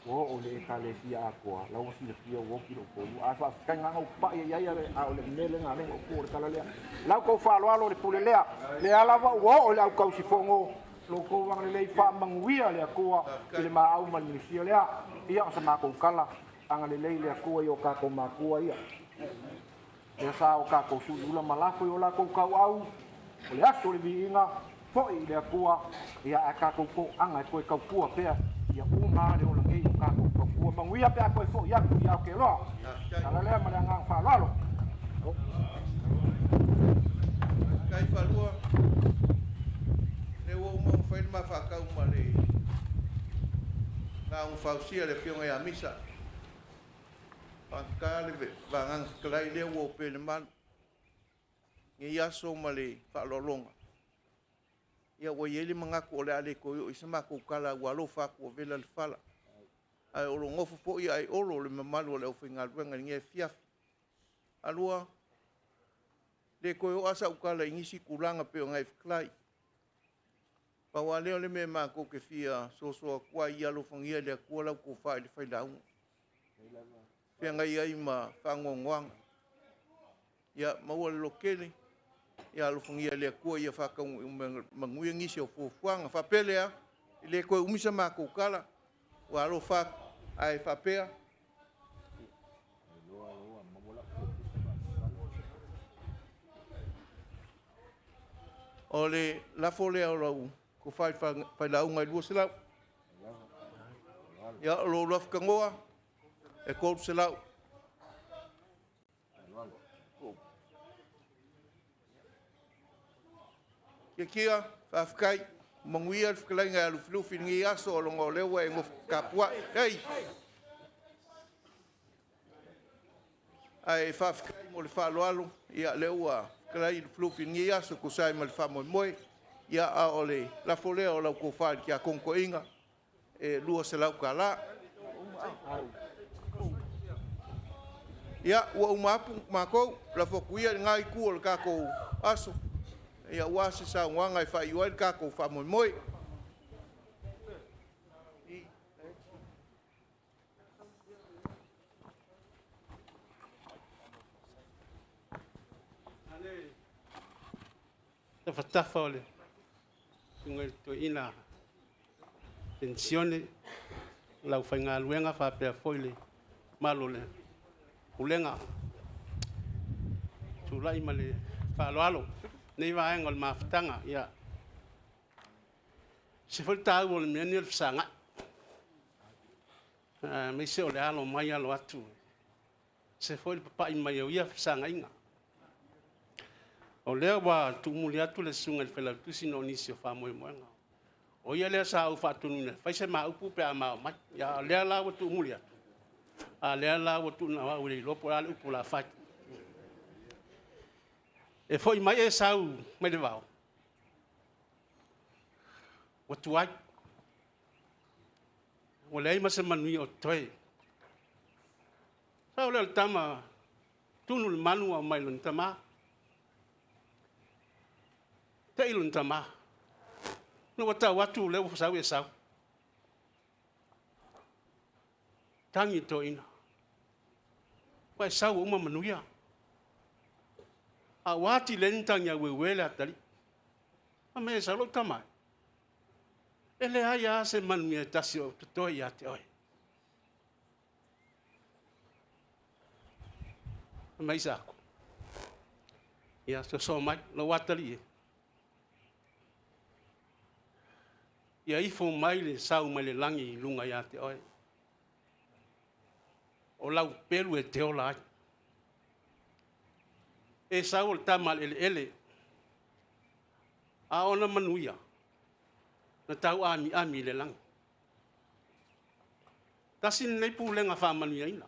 Ua oo le ekalesia atoa, lau ua silafia ua oti lou toalua. A faafetai ngana u papai ai ai a o le mele ngā lenga upu o le tala lea. Lau tou faaaloalo le pule lea. Lea lava ua oo i le au tausifono lo kou agalelei faamanuia le Atua i le maau ma le minusia lea. Ia o sa matou tala agalelei le Atua i o tatou matua ia. Lea sa o tatou suiula ma lafo i o latou tauau, o le aso o le viiga, foi i le Atua, ia ae tatou toaga e toe tautua pea Ia uma lava le ola nei o tatou tautua. Manuia pe a toe fo'i atu i Aotearoa. Tala lea ma le agaga faaaloalo. Faafetai Falua. Lea ua uma ona fai le ma faatau ma le lauga fausia le Afioga ia Misa. Faagata le vagaga fetalai lea ua opea i le malu. Lenei aso ma le faaaloaloga, ia ua i ai le manatu o le a le toe oo i ai se matou tala ua alofa atu ua vela le fala. Ae o lo o nofo foi Aiolo, le mamalu o le aufaigaluega i lenei afiafi. Falua, e le toe oo lava sau tala i nisi tulaga pei ona e fetalai. Pau lava lea o le mea matou te fia soso atu ai, ia alofagia e le Atua lau tofa i le failauga, feagai ai ma faanoanoaga. Ia maua le lototele, ia alofagia e le Atua ia faataunuu manuia nisi o fuafuaga. Faapea lea, e le toe umi sa matou tala, ua alofa atu, ae faapea, o le lafo lea o lau tofa i le failauga e $200. Ia, o lou alu afu tanoa, e $300. Tiatia, faafetai, manuia le fetalaiga ia Lufilufi i lenei aso ona o lea ua e nofo tapuai. Hei! Ae faafetai mo le faaaloalo, o lea ua fetalai Lufilufi i lenei aso e tusa ai ma le faamoemoe. Ia, a o le lafo lea o lau tofa i le Tiakono Toeaina, e $200. Ia, ua uma atu matou, lafo atu ia i lena Itu o le tatou aso aua se saunoaga e faaiu ai le tatou faamoemoe. Tafatafa o le susuga i le toeaina penisione, le aufaigaluega faapea foi le mamalu o le pulega. E tulai ma le faaaloalo i lenei vaega o le mafutaga. Ia, e ese foi le taua o le mea lenei o le fesagai, aemaise o le alo mai alo atu, e ese foi le papai mai o ia fesagaiga. O lea ua tuumuli atu le susuga i le Failautusi ona o nisi o faamoemoega. O ia lea sa ou faatonuina e fai se ma upu pe a ma oo mai, a o lea la ua tuumuli atu, a o lea la ua tuunau au e le iloa po o le a le upu o le a fai. E foi mai Esau mai le vao, ua tuai, ua leai ma se manuia o totoe. Sau lea o le tama tunu le manu aumai i lona tama. Te i lona tama. Ina ua tau atu o lea ua sau Esau. Tagi le toeaina, ua e sau ua uma manuia. A ua atili ai ona tagiaueue le atalii. Fai mai Esau, lou tama e, e leai lava se manuia e tasi o totoe ia te oe. Fai mai Isaako, ia soso mai lou atalii e, ia ifo mai le sau mai le lagi i luga ia te oe. O lau pelu e te ola ai. Esau o le tama a le eleele, a ona manuia, na tau amiami i le lagi. Tasi lenei pulega faamanuiaina,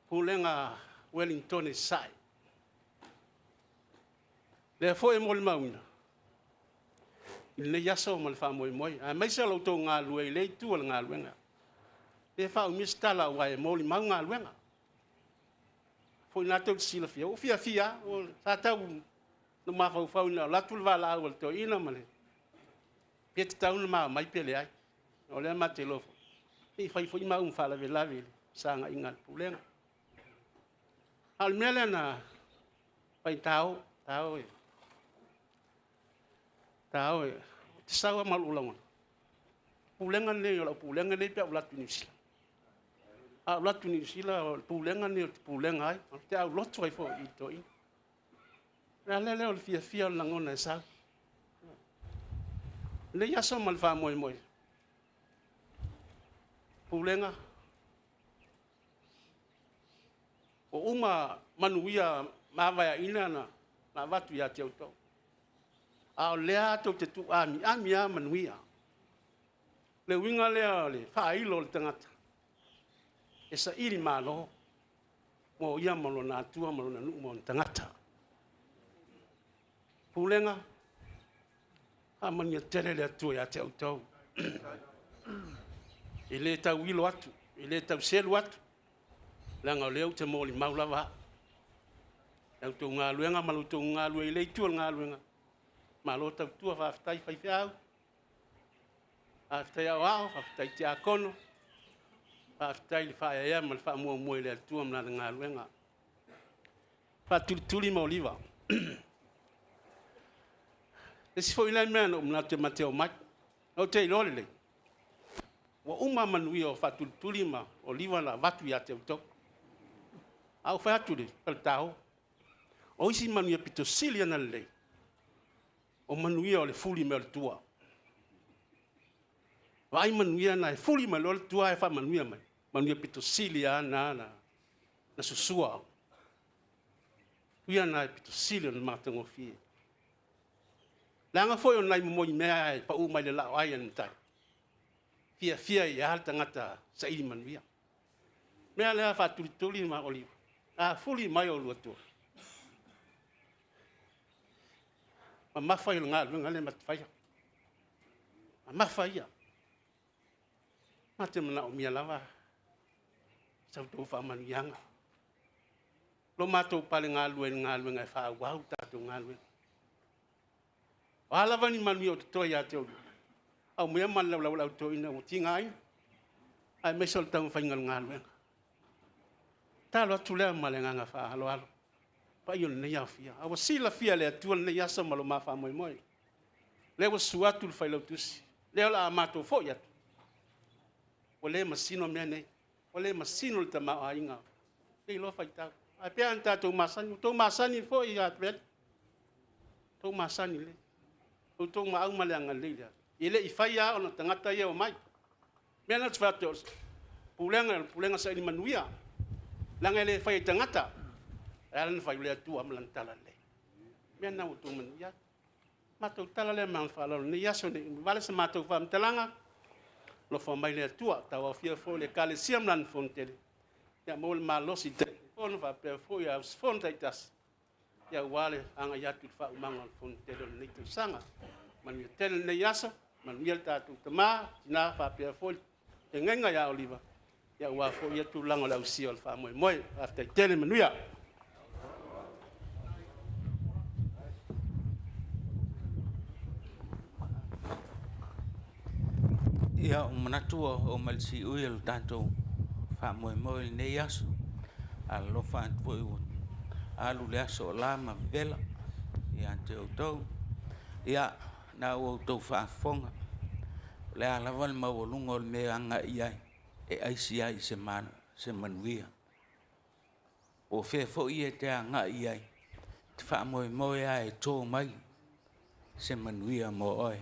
pulega Ueligitone Sasae. Lea foi e molimauina i lenei aso ma le faamoemoe, aemaise o lo outou galulue i lea itu o le galuega. E le faaumia se tala aua e molimau galuega. Foi na tou te silafia, ua ou fiafia lava, sa tau mafaufau ina ua alu atu le valaau a le toeaina ma le, pe tatau ona ma omai pe leai. O lea ma te iloa foi, se i fai foi maua ma faalavelave i le fesaagaiga a le pulega. A o le mea lea na fai, ta o, ta o, ta o, ou te sau lava ma lou lagona, pulega lenei o lau pulega lenei pe a ou alu atu i Niu Sila. A ou alu atu i Niu Sila, o le pulega lenei ou te pulega ai, ou te aulotu ai foi i toeaiina. O le ala lea o le fiafia o le lagona e sau. Lenei aso ma le faamoemoe, Pulega, ua uma manuia ma avaeaina na avatu ia te outou, a o lea tou te tuuamiami lava manuia. O le uiga lea o le faailo o le tagata, e saili malo mo ia ma lona atua ma lona nuu ma ona tagata. Pulega, faamanuia tele le Atua ia te outou. E le tauilo atu, e le tau selu atu, leaga o lea ou te molimau lava au. I la outou galuega ma lo outou galulue i lea itu o le galuega, malo tautua, faafetai faifeau, faafetai aoao, faafetai tiakono, faafetai le faaeaea ma le faamuamua i le Atua ma Lana galuega. Faatulituli ma Oliva. O le isi foi lea mea na ou manatu ma te omai, ou te iloa lelei, ua uma manuia o Faatulituli ma Oliva na avatu ia te outou. Ae ou fai atu i le Faletao, o isi manuia aupito sili ona lelei, o manuia o le fuli mai o le tua. Vaai manuia na e fuli mai loa le tua ae faamanuia mai, manuia aupito sili lava na na susua. Manuia na e aupito sili ona matagofie. Leaga foi o nai momoi mea e pau mai le laoai a le matai, e fiafia ai lava le tagata saili manuia. O le mea lea Faatulituli ma Oliva, a fuli mai oulua tua, mamafa ia o le galuega lea ma te faia, mamafa ia. Ma te manaomia lava sa outou faamanuiaga. Lo matou pale galulue i le galuega e faaauau le tatou galuega. O a lava ni manuia o totoe ia te oulua, aumaia ma le laulau a le Au Toeaina ua tigaina, aemaise o le taumafaiga o le galuega. E tatalo atu lea ma le agaga faaaloalo i le paia o lenei aofia, a ua silafia e le Atua lenei aso ma lo ma faamoemoe. O lea ua susu atu le Failautusi, o lea o le a matou foi atu, ua le masino mea nei, ua le masino le tamaoaiga, le iloa faitau. Ae pei lava ona tatou masani, ua outou masani foi ia Apereli, ua outou masani lelei. Ua outou maau ma le agalelei i le Atua. E le i faia lava ona o tagata ia e omai. O le mea lena ou te fai atu ai, o le pulega saili manuia, leaga e le faia e tagata, e ala ona fai o le Atua ma Lana talalelei. O le mea lena ua outou manuia ai. O le matou tala lea ma le faaaloalo i lenei aso, ne i umi vale sa matou faamatalaga, alofa mai le Atua, tauaofia foi le Ekalesia ma lana fonotele, ia maua le malosi i le Taitaifono faapea foi a usufono taitasi aua le agai atu i le faaumaga o le fonotele o lenei tausaga. Manuia tele lenei aso, manuia le tatou tama, tina faapea foi le feagaiga ia Oliva aua foi ia tulaga o le ausia o le faamoemoe. Faafetai tele, manuia. Ia, ua manatu ua oo mai i le siui o le tatou faamoemoe i lenei aso. Alolofa atu foi ua alu le aso o la ma vevela ia te outou. Ia, o lena ua outou faafofoga, o le a lava le maualuga o le mea e agai i ai, e aisi lava i se manuia. Po o fea foi e te agai i ai, e te faamoemoe lava e to mai se manuia mo oe.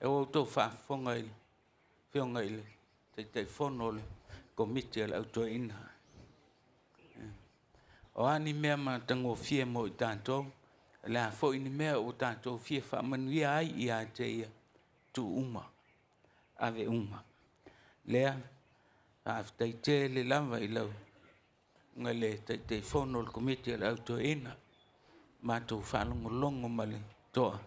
Ua outou faafofoga i le Afioga i le Taitaifono o le Komiti a le Au Toeaina, o a ni mea matagofie mo i tatou, o le a foi ni mea ua tatou fia faamanuia ai ia te Ia, tuu uma, ave uma. O lea, faafetai tele lava i lau Afioga i le Taitaifono o le Komiti a le Au Toeaina, matou faalogologo ma le totoa,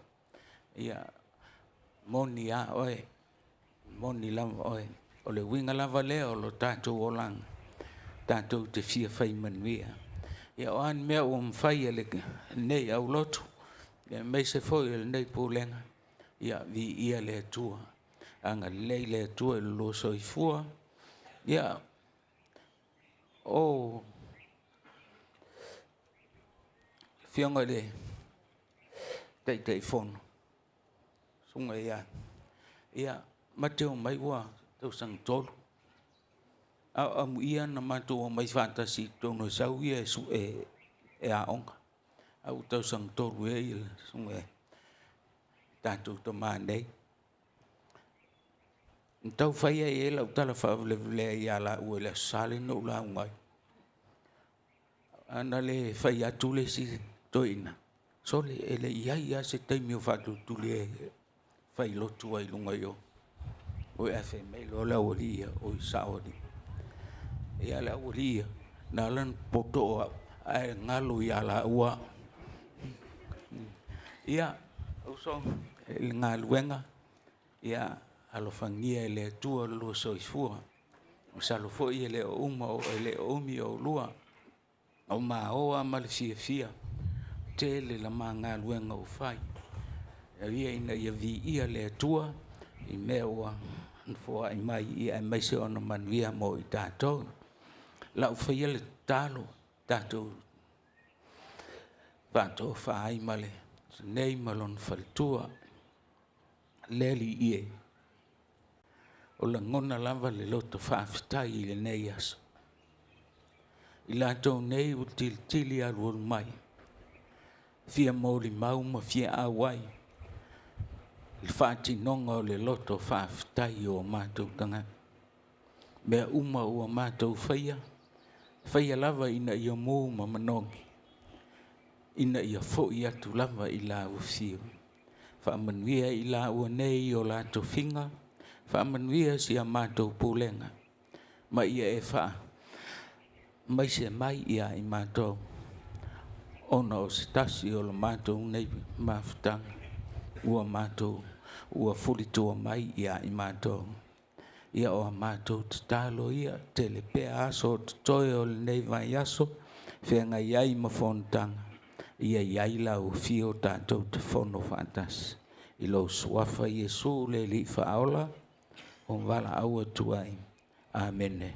ia, e moni lava oe, e moni lava oe. O le uiga lava lea o lo tatou olaga, tatou te fia fai manuia. Ia o a ni mea ua mafai e lenei aulotu aemaise foi o lenei Pulega, ia viia le Atua, agalelei le Atua i lo oulua soifua. Ia, o le Afioga i le Taitaifono, le Susuga ia, ia, ma te omai ua tausaga 3, a o amuia na matou omai faatasi i totonu e sau ia e aoga, a ua tausaga 3 ea le susuga i le tatou tama nei. Na taufai ai e lau tala faavalevalea ia laua i le Aso Sa lea na ou lauga ai. Ana le fai atu le isi toeaina, sole, e le i ai lava se taimi o faatulituli e fai lotu ai i luga i o. Oi ae fai mai loa le aualii ia, oi sao alii. Ia le aualii ia, na ala ona popoto o au, ae galo ia laua. Ia, uso, le galuega, ia, alofagia e le Atua lo lua soifua. Masalo foi e le o uma e le o umi o oulua. O maoa ma le fiafia, tele la ma galuega ua fai. Ia ina ia viia le Atua i mea ua foai mai ia aemaise ona manuia mo i tatou. Lau faia le tatalo, tatou faatofa ai ma le nei ma lona faletua. Le Alii e, o lagona lava le loto faafetai i lenei aso. I latou nei ua tilitili alualu mai, fia molimau ma fia auai, i le faatinoga o le loto faafetai o matou tagata. Mea uma ua matou faia, faia lava ina ia mu ma manogi, ina ia foi atu lava i lau afio. Faamanuia i laua nei o la tofiga, faamanuia si a matou pulega, ma ia e faa maise mai ia i matou, ona o se tasi o le matou nei mafutaga, ua matou ua fulitua mai ia i matou. Ia o a matou tatalo ia, tele pea aso o totoe o lenei vaiaso, feagai ai ma fonotaga, ia i ai lau afio tatou te fono faatasi. I lou suafa Iesu le Alii Faaola, o valaau atu ai. Amene.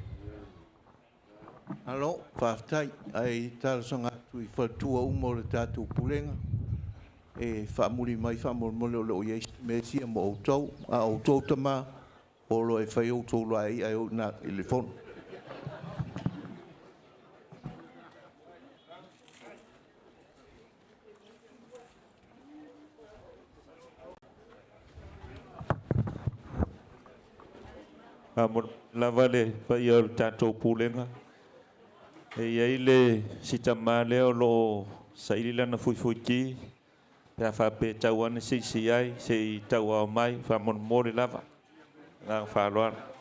Malo, faafetai. Ae talosaga atu i faletua uma o le tatou Pulega, e faamuli mai faamolemole o lo o i ai si mea sia mo outou. A o outou tama, o loa e fai outou laei ae o i ina i le fono. Lava le paia o le tatou pulega. E i ai le si tamā lea o lo o saili lana fuifuiti, pe a faapea e tau ane se isi i ai, se i tauao mai, faamolemole lava. Agaga faaaloalo.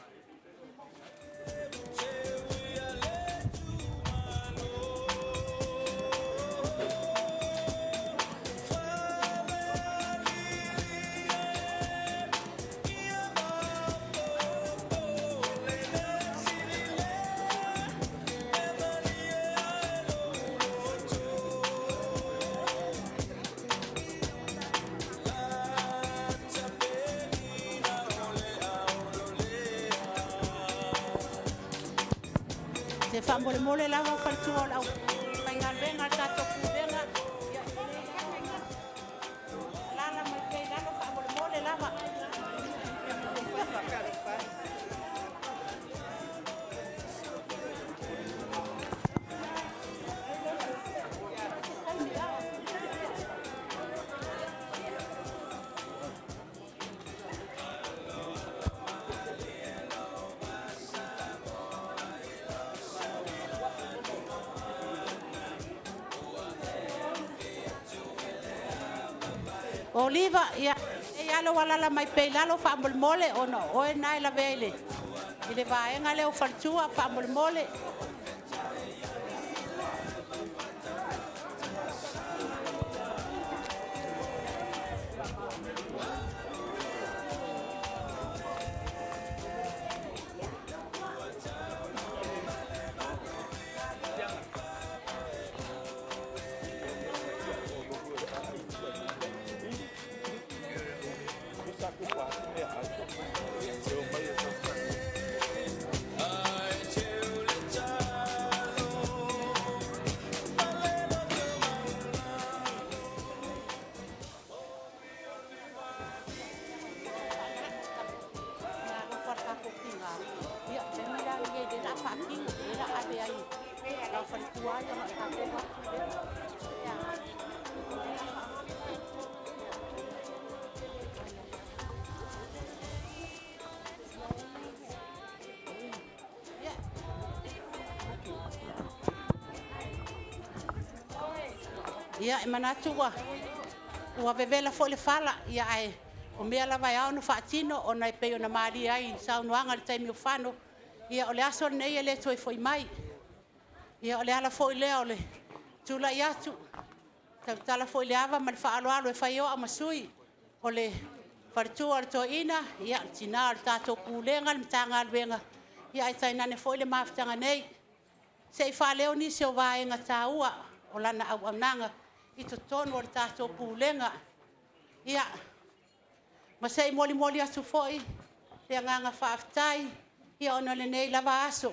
Se faamolemole lava faletua o le aufaigaluega a le tatou Pulega, ia alaala mai pea i lalo faamolemole lava. Oliva, ia, e i alo alaala mai pea i lalo faamolemole ona o oe na e lavea i le vaega lea o faletua faamolemole. Ia e manatu ua ua vevela foi le fala, ia ae o mea lava e ao ona faatino ona e pei ona malie ai i saunoaga i le taimi o fano, ia o le aso lenei e le toe foi mai. Ia o le ala foi lea o le tulai atu, tautala foi i le ava ma le faaaloalo e fai ai o au ma sui o le faletua o le toeaina, ia le tina o le tatou Pulega, le Matagaluega, ia ae tainane foi le mafutaga nei. Se i faaleo nisi o vaega taua o lana auaunaga i totonu o le tatou Pulega. Ia, ma se i molimoli atu foi le agaga faafetai ia ona o lenei lava aso.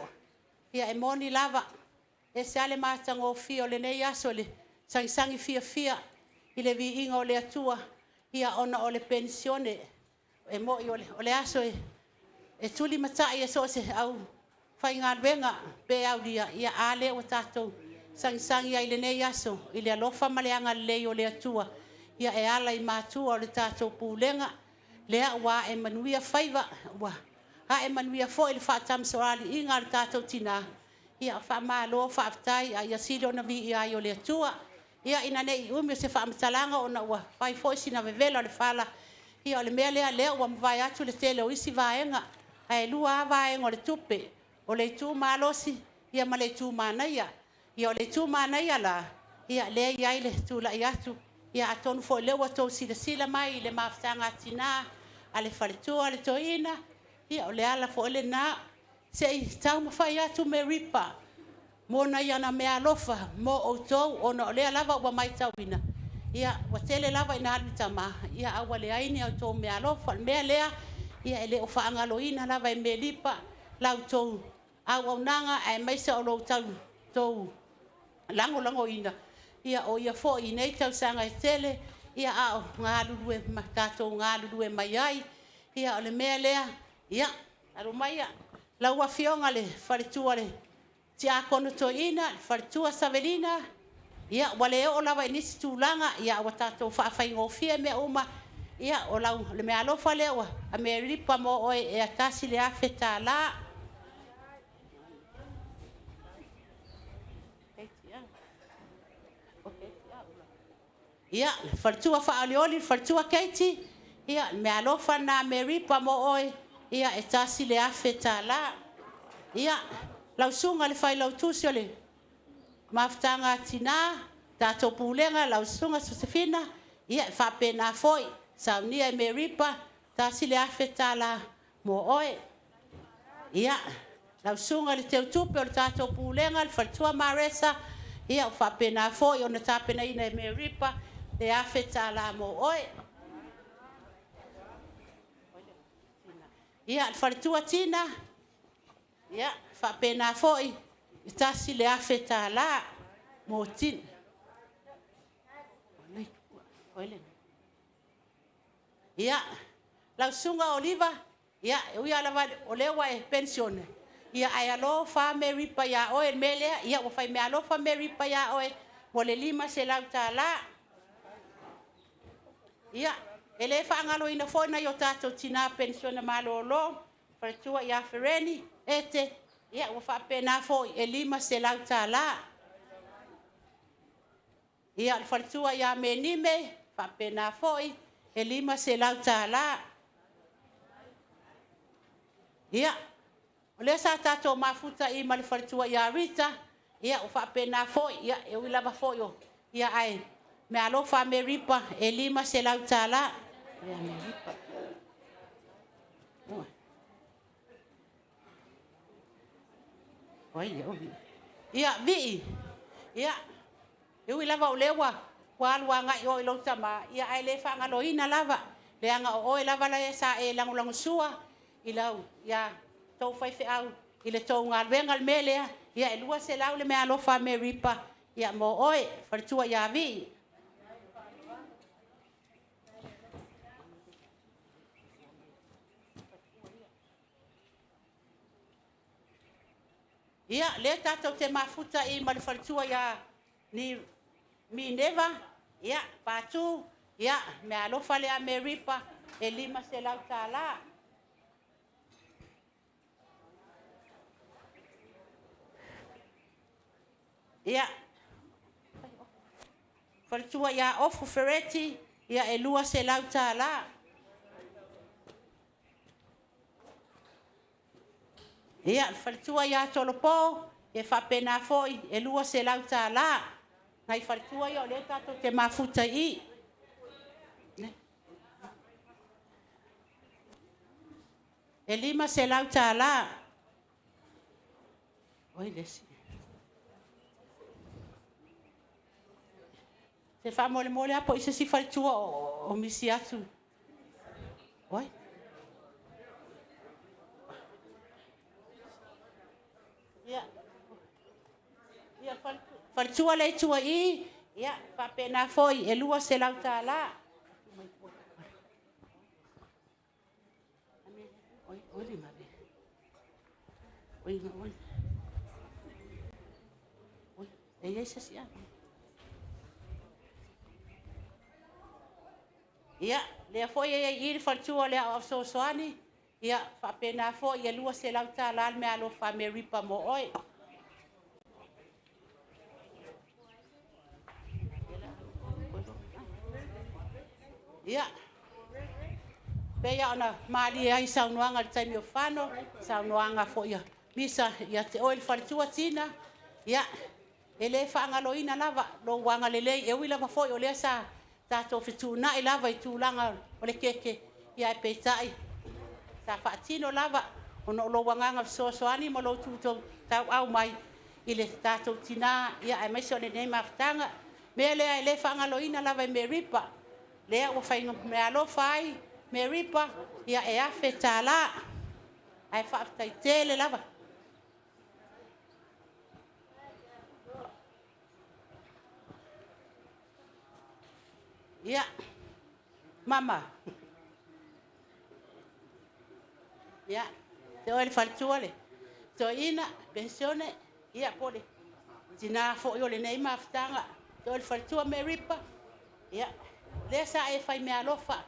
Ia e moni lava, e ese lava le matagofie o lenei aso i le sagisagi fiafia i le viiga o le Atua, ia ona o le penisione. E moni o le aso e tulimatai e so o se aufaigaluega pe aulia, ia a lea ua tatou sagisagi ai i lenei aso i le alofa ma le agalelei o le Atua, ia e ala i matua o le tatou Pulega, lea ua ae manuia faiva, ua ae manuia foi le faatamasoaliiga a le tatou tina. Ia faamalo faafetai, a ia sili ona viia ai o le Atua. Ia ina ne i umi se faamatalaga ona ua fai foi sina vevela o le fala, ia o le mea lea, lea ua mavae atu le tele o isi vaega, ae lua lava vaega o le tupe, o le itu malosi ia ma le itu manaia. Ia o le itu manaia la, ia lea e i ai le tulai atu, ia atonu foi o lea ua outou silasila mai i le mafutaga a tina a le faletua o le toeaina, ia o le ala foi lena se i taumafai atu Meripa mo nai ana meaalofa mo outou, ona o lea lava ua matauina, ia ua tele lava ina alu i tama, a ua leai ni a outou meaalofa. O le mea lea, ia e le o faagaloina lava e Meripa la outou auaunaga aemaise o lo outou lagolagoina, ia o ia foi i nei tausaga e tele, ia a o galulue ma tatou galulue mai ai. Ia o le mea lea, ia, alo maia lau Afioga i le faletua o le Tiakono Toeaina, le faletua Savelina, ia ua le oo lava i nisi tulaga, a ua tatou faafaigofie mea uma. Ia o le meaalofa lea a Meripa mo oe e $1,000. Ia, le faletua faaolioli, le faletua Keiti, ia, le meaalofa lena a Meripa mo oe, ia, e $1,000. Ia, lau susuga i le failautusi o le Mafutaga a Tina, tatou Pulega, lau Susuga Sosefina, ia, e faapena foi, saunia e Meripa $1,000 mo oe. Ia, lau susuga i le Teutupe o le tatou Pulega, le faletua Maresa, ia, ua faapena foi ona tapenaina e Meripa le $1,000 mo oe. Ia, le faletua Tina, ia, faapena foi, e $1,000 mo Tina. Ia, lau susuga Oliva, ia, e ui lava o lea ua e penisione, ia, ae alofa lava Meripa ia oe i le mea lea, ia, ua fai meaalofa Meripa ia oe mo le $500. Ia, e le faagaloina foi nai o tatou tina penisione malolo, faletua ia Fereni, Ete, ia, ua faapena foi e $500. Ia, le faletua ia Menime, faapena foi, e $500. Ia, o lea sa tatou mafuta i ma le faletua ia Rita, ia, ua faapena foi, ia, e ui lava foi o, ia, ae meaalofa a Meripa e $500. Ia, Meripa. Ia, Vii, ia, e ui lava o lea ua alu agai o i lou tama, ia, ae le faagaloina lava, leaga o oe lava lea sa e lagolagosua i lau, ia tou faifeau i le tou galuega. O le mea lea, ia, e 200 le meaalofa a Meripa, ia, mo oe, faletua ia Vii. Ia, lea tatou te mafuta i ma le faletua ia ni Mineva, ia, Patu, ia, meaalofa lea a Meripa e $500. Ia, Faletua ia Ofu Fereti, ia e $200. Ia, le faletua ia Tolopo, e faapena foi e $200. Nai faletua ia o lea tatou te mafuta i i. E $500. Oi le isi. Se faamolemole lava po o i se isi faletua o misi atu. Oi. Ia, ia faletua le itua i, ia faapena foi e $200. Oi, oi, le mave. Oi, oi. Oi, e i ai se isi. Ia, lea foi e i ai i le faletua o le Aoao Fesoasoani, ia faapena foi e $200 le meaalofa a Meripa mo oe. Ia, pei ona malie ai saunoaga i le taimi o fano, saunoaga foi a Misa ia te oe le faletua Tina, ia, e le faagaloina lava lou agalelei, e ui lava foi o lea sa tatou fetuunai lava i tulaga o le keke, ia ae peitai, sa faatino lava ona o lou agaga fesoasoani ma lou tutou tauau mai i le tatou tina, ia aemaise o lenei mafutaga. Mea lea e le faagaloina lava e Meripa, lea ua fai meaalofa ai Meripa, ia e $1,000. Ae faafetai tele lava. Ia, mama. Ia, te oe le faletua le toeaina, penisione, ia po o le tina foi o lenei mafutaga. Te oe le faletua Meripa, ia, lea sa e fai meaalofa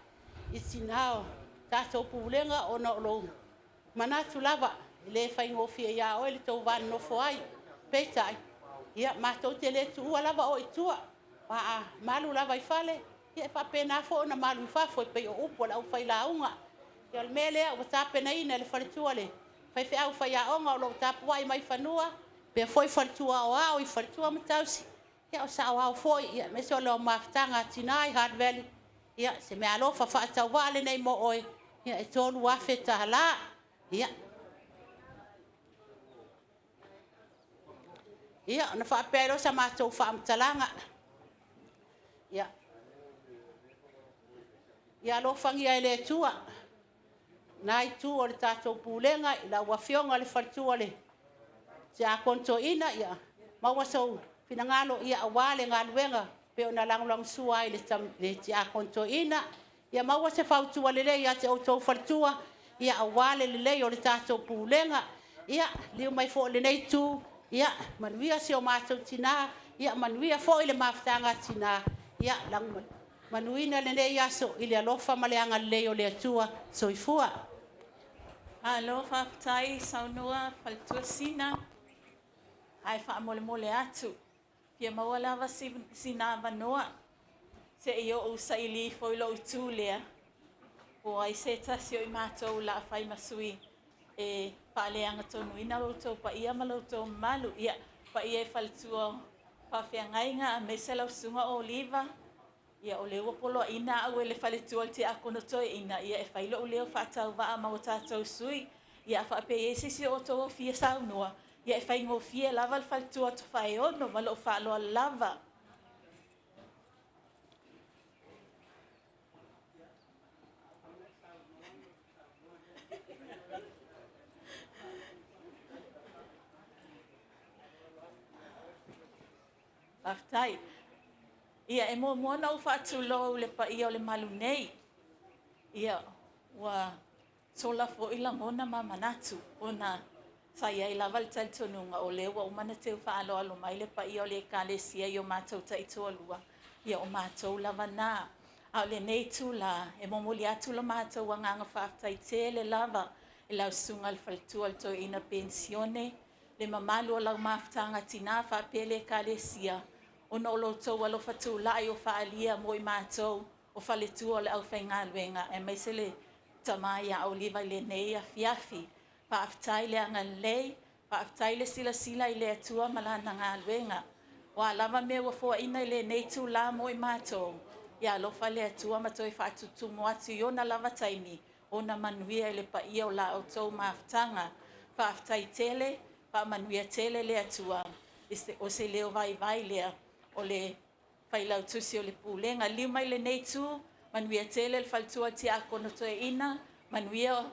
i tina o tatou pulega ona o lou manatu lava, e le faigofie ia oe le tou va nonofo ai. Peitai, ia, matou te le tuua lava oe i tua. A malu lava i fale, ia e faapena foi ona malu i fafo e pei o upu a le aufailauga. Ia o le mea lea ua tapenaina e le faletua le faifeau faiaoga o lo o tapuai mai fanua, pea foi faletua aoao i faletua ma tausi, ia o saoao foi, ia aemaise o le mafutaga a tina i Hard Valley, ia se meaalofa faatauvaa lenei mo oe, ia e $3,000. Ia. Ia, ona faapea ai lea o sa matou faamatalaga. Ia, ia alofagia e le Atua na itu o le tatou pulega i lau afioga le faletua le tiakono toeaina, ia maua sou finagalo ia aua le galuega pei ona lagolagosua ai le tiakono toeaina. Ia maua se fautua lelei ia te outou faletua, ia aua le lelei o le tatou pulega. Ia, liu mai foi i lenei itu, ia manuia si o matou tina, ia manuia foi le mafutaga a tina, ia manuina lenei aso i le alofa ma le agalelei o le Atua. Soifua. Malo faafetai saunoa faletua Sina, ae faamolemole atu, fia maua lava sina avanoa, se i ou saili ifo i lou itu lea, po o ai se tasi o i matou o le a fai ma sui e faaleagatonuina lo outou paia ma lo outou mamalu. Ia, paia e faletua o faafeagaiga aemaise lau susuga Oliva, ia o lea ua poloaiina au e le faletua o le tiakono toeaina, ia e fai lou leo faatauvaa ma o tatou sui. Ia a faapea e i ai se isi o outou o fia saunoa, ia e faigofie lava le faletua Tofaeono ma lou faaaloalo lava. Faafetai. Ia, e muamua ona ou faatulou i le paia o le malu nei. Ia, ua sola foi lagona ma manatu, ona sa i ai lava le talitonuga o lea ua uma ona teu faaaloalo mai le paia o le Ekalesia i o matou taitoalua, ia o matou lava na. A o lenei itula, e momoli atu lo matou agaga faafetai tele lava i lau susuga i le faletua o le toeaina penisione, le mamalu o lau mafutaga tina faapea le Ekalesia, Ona o lo outou alofa tulai o faaalia mo i matou o faletua o le aufaigaluega aemaise le tama ia Oliva i lenei afiafi. Faafetai le agalelei, faafetai le silasila i le Atua ma Lana galuega. O a lava mea ua foaina i lenei itula mo i matou, ia alofa le Atua ma toe faatutumu atu i ona lava taimi ona manuia i le paia o la outou mafutaga. Faafetai tele, faamanuia tele le Atua. O se leo vaivai lea o le Failautusi o le Pulega. Liliu mai i lenei itu, manuia tele le faletua o le Tiakono Toeaina, manuia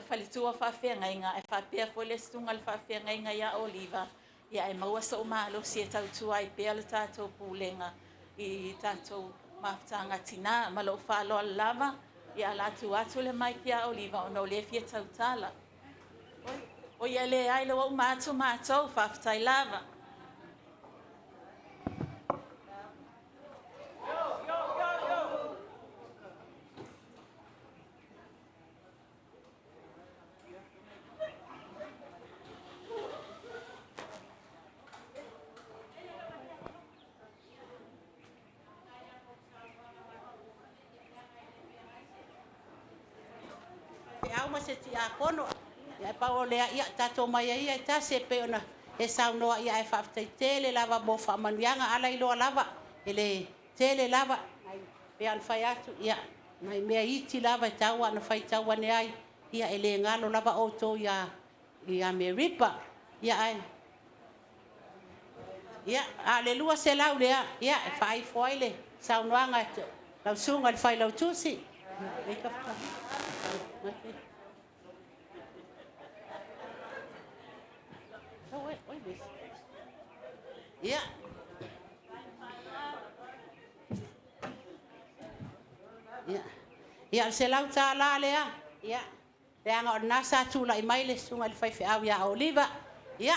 faletua o faafeagaiga, ae faapea foi le susuga i le faafeagaiga ia Oliva, ae maua sou malosi e tautua ai pea le tatou Pulega i tatou mafutaga a tina. Ma lou faaaloalo lava, ia o le a tuu atu le mic ia Oliva ona o lea e fia tautala. Oi, e leai, o lea ua uma atu matou, faafetai lava. Feau ma se tiakono. Ia pau o lea, ia tatou omai ai ia e tasi e pei ona e saunoa, ia ae faafetai tele lava mo faamanuiaga. Ala iloa lava, e le tele lava, ae pei ona fai atu, ia, nai mea iti lava e tau lava ina faitau ane ai, ia e le galo lava outou ia Ameripa. Ia ae ia, a o le 200 lea, ia, e faaifo ai le saunoaga a lau susuga i le Failautusi. Ia. Ia, o le $100 lea, ia, leaga o lena sa tulai mai le susuga i le faifeau ia Oliva. Ia.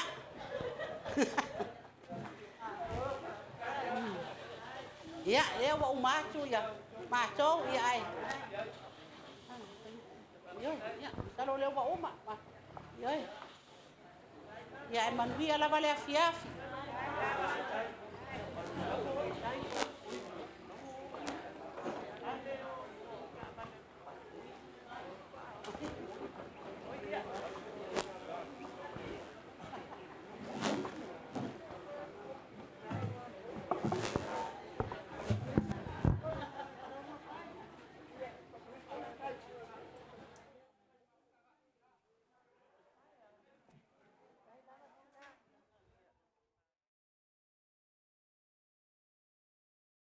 Ia, lea ua uma atu ia matou, ia ae... Ioe, ia, masalo o lea ua uma. Ioe. Ia ae manuia lava le afiafi.